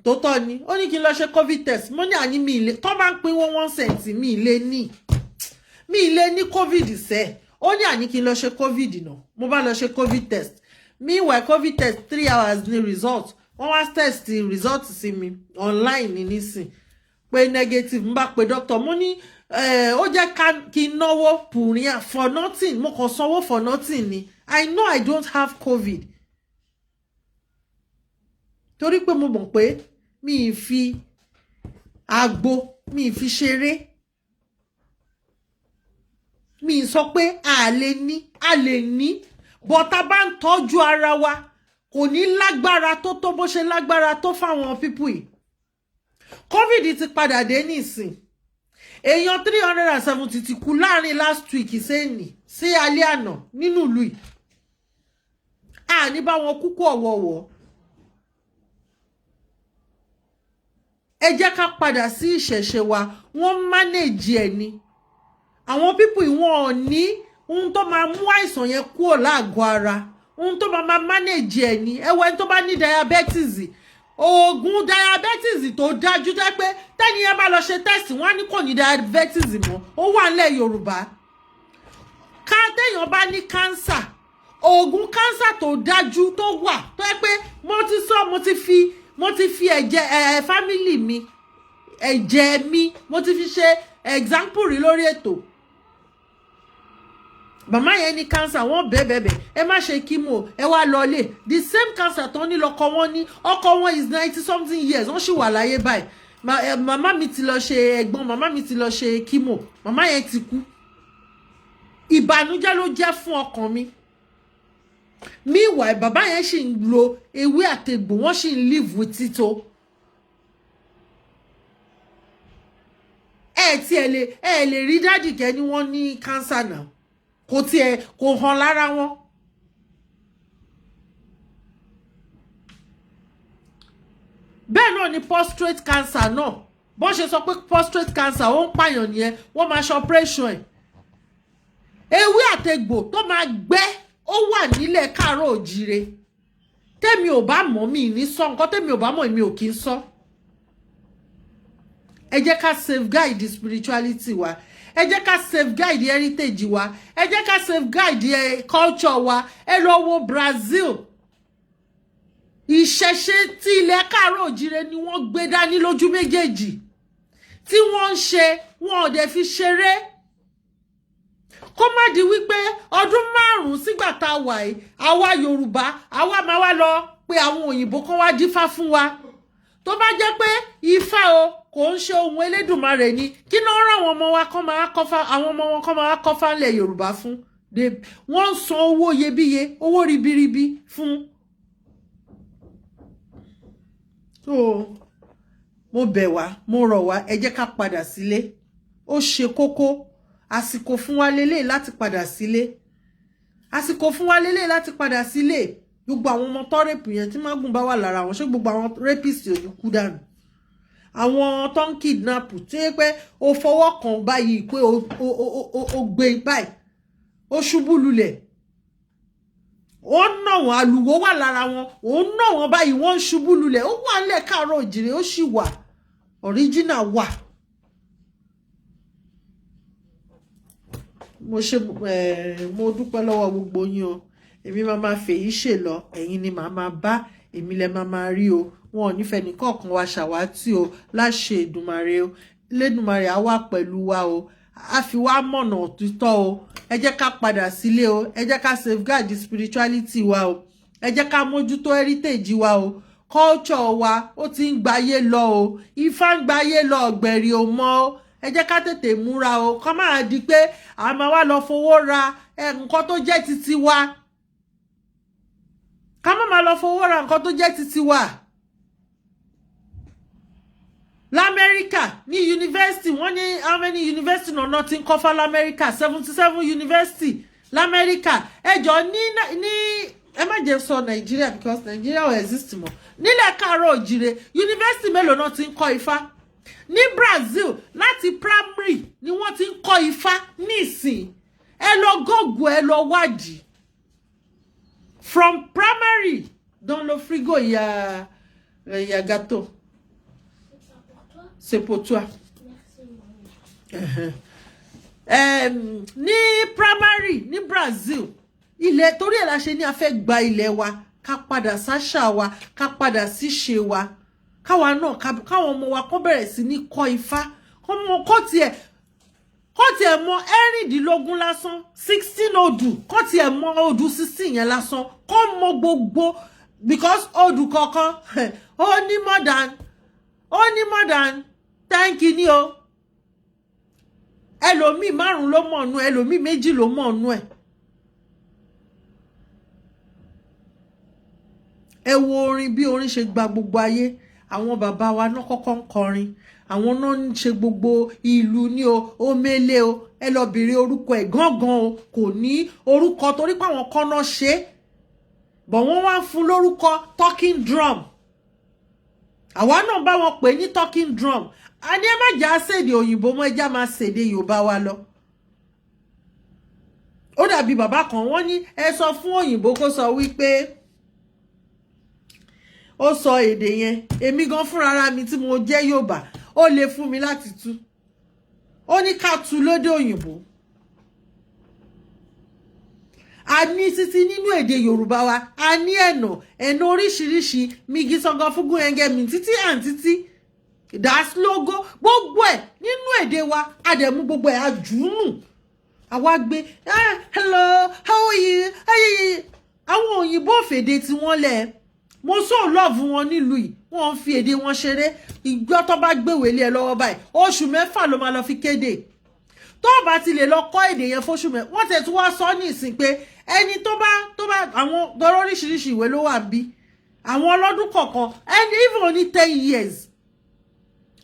tó tọ́ ni. Ó ní kí n lọ ṣe COVID test. Mo ní àní mi ilé tó bá ń pín 1 1 cent, mi ilé ní COVID sẹ́. Ó ní àní kí n lọ ṣe COVID náà. Mo bá lọ ṣe COVID test. Meanwhile, COVID test, 3 hours ní result. Wọ́n wá test result sí mi online ní nísìn pé negative. N bá pe doctor, mo ní ó jẹ́ kí n náwó pùríà for nothing. Mo kàn sanwó for nothing ni. I know I don't have COVID, torí pé mo mọ̀ pé mi ì fi àgbo, mi ì fi ṣeré. Mi ì sọ pé a lè ní, a lè ní, but tá bá ń tọ́jú ara wa, kò ní lágbára tó bó ṣe lágbára tó fáwọn people yìí. COVID ti padà dé nísìn. Èèyàn 370 ti kú láàrin last week sẹ́yìn sí alẹ́ àná nínú ìlú yìí. Àní bá wọn kúkú ọ̀wọ̀ọ̀wọ̀. Ẹ jẹ́ ká padà sí ìṣẹ̀ṣe wa. Wọ́n manage ẹ̀ ni. Àwọn people yìí, wọn ò ní ohun tó máa mú àìsàn yẹn kúrò láàgọ́ ara. Ohun tó máa manage ẹ̀ ni. Ẹ wo ẹni tó bá ní diabetes, oògùn diabetes tó dájú tẹ́ pé tẹ́ni yẹn bá lọ ṣe test, wọ́n á ní kò ní diabetes mọ́, ó wà nílẹ̀ Yorùbá. Ká téèyàn bá ní cancer, oògùn cancer tó dájú tó wà, tó yẹ pé mo ti sọ, mo ti fi ẹ̀jẹ̀ ẹ̀ family mi, ẹ̀jẹ̀ mi, mo ti fi ṣe example rí lórí ètò. Màmá yẹn ní cancer, wọ́n bẹ́ẹ̀ bẹ́ẹ̀ bẹ́ẹ̀, ẹ má ṣe chemo, ẹ wá lọlé. The same cancer tó ní lọ́kọ wọn ní. Ọkọ wọn is 90 something years, wọ́n sì wà láyé báyìí. Màmá mi ti lọ ṣe, ẹ̀gbọ́n màmá mi ti lọ ṣe chemo, màmá yẹn ti kú. Ìbànújẹ́ ló jẹ́ fún ọkàn mi. Meanwhile, bàbá yẹn sì ń lo ewé àtegbò, wọ́n sì ń live with it o. Ẹ tiẹ̀ lè, ẹ lè rí daddy kẹ́ ni wọ́n ní cancer náà, kò tiẹ̀ kò hàn lára wọn. Bẹ́ẹ̀ náà ni prostate cancer náà. Bọ́n ṣe sọ pé prostate cancer ó ń pààyàn nìyẹn, wọ́n máa ṣe operation ẹ̀. Ewé àtegbò tó máa gbẹ́, ó wà nílẹ̀ káàárọ̀ òjíire. Tẹ́mi ò bá mọ̀, mi ní sọ nǹkan tẹ́mi ò bá mọ̀, mi ò kí ń sọ. Ẹ jẹ́ ká safeguard the spirituality wa. Ẹ jẹ́ ká safeguard heritage wa. Ẹ jẹ́ ká safeguard culture wa. Ẹ lọ wo Brazil. Ìṣẹ̀ṣe tí ilẹ̀ káàárọ̀ òjíire ni wọ́n gbé dání lójú méjèèjì tí wọ́n ń ṣe. Wọn ò dẹ̀ fi ṣeré. Kó má di wípé ọdún 5 sígbà tá a wà yìí, àwa Yorùbá, àwa máa wá lọ pé àwọn òyìnbó kan wá dífá fún wa. Tó bá jẹ́ pé Ifá o kò ń ṣe ohun Elédùmarè ni, kí ló ń rán àwọn ọmọ wa kán máa kọ́fá, àwọn ọmọ wọn kán máa kọ́fá ńlẹ̀ Yorùbá fún? Wọ́n ń san owó iyebíye, owó ribiribi fún. So mo bẹ̀ wá, mo rọ̀ wá, ẹ jẹ́ ká padà sílé. Ó ṣe kókó. Àsìkò fún wa lélẹ̀ láti padà sílé. Àsìkò fún wa lélẹ̀ láti padà sílé. Gbogbo àwọn ọmọ tó rape yẹn, tí mágùn bá wà lára wọn, ṣé gbogbo àwọn rapist ò ní kú dànù? Àwọn tó ń kidnap, tí ó pé o fọwọ́ kàn báyìí pé o gbé báyìí, ó ṣubú lulẹ̀, ó nà wọ́n, àlùwò wà lára wọn, ó nà wọ́n báyìí, wọ́n ń ṣubú lulẹ̀. Ó wà nílẹ̀ káàárọ̀ òjìrè, ó sì wà, original wà. Mo ṣe, mo dúpẹ́ lọ́wọ́ gbogbo yín o. Èmi máa ma fèyí ṣe lọ, ẹ̀yin ni màá máa bá, èmi lẹ máa máa rí o. Wọn ò nífẹ̀ẹ́ nìkọ̀ọ̀kan wa ṣàwátì o, láṣẹ Èdùmàrè o. Lédùmarè á wà pẹ̀lú wa o, á fi wá mọ̀nà òtítọ́ o. Ẹ jẹ́ ká padà sílé o. Ẹ jẹ́ ká safeguard spirituality wa o. Ẹ jẹ́ ká mójútó heritage wa o. Culture wa, ó ti ń gbayé lọ o. Ifá ń gbayé lọ, ọ̀gbẹ̀rì ò mọ́ o. Ẹ jẹ́ ká tètè múra o, kọ́ máa di pé a máa wá lọ fowó ra. Nǹkan tó jẹ́ titi wa, ká má máa lọ fowó ra nǹkan tó jẹ́ titi wa. Lamẹ́ríkà, ní yunifásitì, wọ́n ní how many university náà ti ń kọ́fà lamẹ́ríkà? 77 university lamẹ́ríkà. Ẹjọ́ ní ẹ má jẹ́ sọ Nàìjíríà, because Nàìjíríà ò exist mọ́. Nílẹ̀ káàárọ̀ òjìrè, yunifásitì mélòó náà ti ń kọ́ Ifá? Ní Brazil, láti primary ni wọ́n ti ń kọ́ Ifá nísìn. Ẹ lọ Google, ẹ lọ wádìí. From primary. Dans le frigo, il y a gâteau. C'est pour toi? C'est pour toi. Merci, maman. Ní primary ní Brazil, ilẹ̀ torí ẹ̀ la ṣe ní a fẹ́ gba ilẹ̀ wa, ká padà sáṣà wa, ká padà síṣe wa, káwa náà, káwọn ọmọ wa kó bẹ̀rẹ̀ sí ní kọ́ Ifá, kó tiẹ̀ mọ 16 lásán, 16 odù, kó tiẹ̀ mọ odù 16 yẹn lásán, kó mọ gbogbo, because odù kọ̀ọ̀kan ó ní more than 10 kìíní o. Ẹlòmíì márùn ló mọ̀ nú ẹ, ẹlòmíì méjì ló mọ̀ nú ẹ̀. Ẹ wo orin, bí orin ṣe gba gbogbo ayé. Àwọn bàbá wa náà kọ́kọ́ ń kọrin, àwọn náà ń ṣe gbogbo ìlú ní o, omele o. Ẹ lọ bèrè orúkọ ẹ̀ gángan o, kò ní orúkọ, torí pé àwọn kan náà ṣe é bọ̀, wọ́n wá ń fún lórúkọ talking drum. Àwa náà bá wọn pè ní talking drum. A ní ẹ má jà á ṣèdè òyìnbó mọ́, ẹjá máa ṣèdè Yorùbá wa lọ. Ó dàbí bàbá kan, wọ́n ní ẹ sọ fún òyìnbó kó sọ wípé ó sọ èdè yẹn. Èmi gan fúnra mi tí mo jẹ́ Yorùbá, ó lè fún mi láti tú. Ó ní ká tú lódè òyìnbó. A ní títí nínú èdè Yorùbá wa, a ní ẹ̀nà ẹ̀nà oríṣiríṣi, migi sọgọ fúngún ẹgẹ mi títí àǹtítí dàsílógó, gbogbo ẹ̀ nínú èdè wa. A dẹ̀ mú gbogbo ẹ̀ àjùnù, àwa gbé, "Ah, hello, how are you?" Àwọn òyìnbó fèdè tí wọ́n lẹ̀. Mo so love wọn nílùú yìí, wọ́n ń fi èdè wọn ṣeré. Ìgbọ́ tó bá gbèwé lé ẹ lọ́wọ́ báyìí, oṣù 6 ló máa lọ fi kéde. Tó bá ti lè lọ kọ́ èdè yẹn fóṣù mẹ́, wọ́n tẹ̀ tún wá sọ ní ìsìn pé ẹni tó bá àwọn tọrọ, oríṣiríṣi ìwé ló wà bí àwọn ọlọ́dún kọ̀ọ̀kan, ẹni even oní 10 years,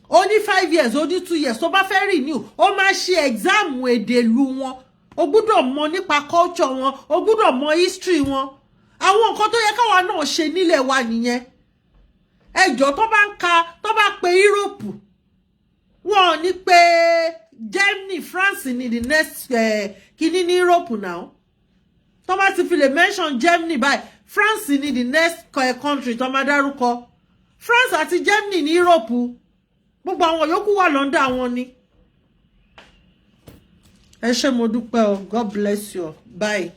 ó ní 5 years, ó ní 2 years, tó bá fẹ́ renew, ó máa ṣe exam èdè ìlú wọn. O gbúdọ̀ mọ nípa culture wọn, o gbúdọ̀ mọ history wọn. Àwọn nǹkan tó yẹ káwa náà ṣe nílẹ̀ wa nìyẹn. Ẹjọ́, tó bá ń ka, tó bá pe Europe, wọn ò ní pé Germany, France ní the next kíní ní Europe now. Tó bá ti fi lè mention Germany báyìí, France ní the next country tó máa dárúkọ. France àti Germany ní Europe, gbogbo àwọn yòókù wà lọ́ndà wọn ni. Ẹ ṣé, mo dúpẹ́ o. God bless you. Bye.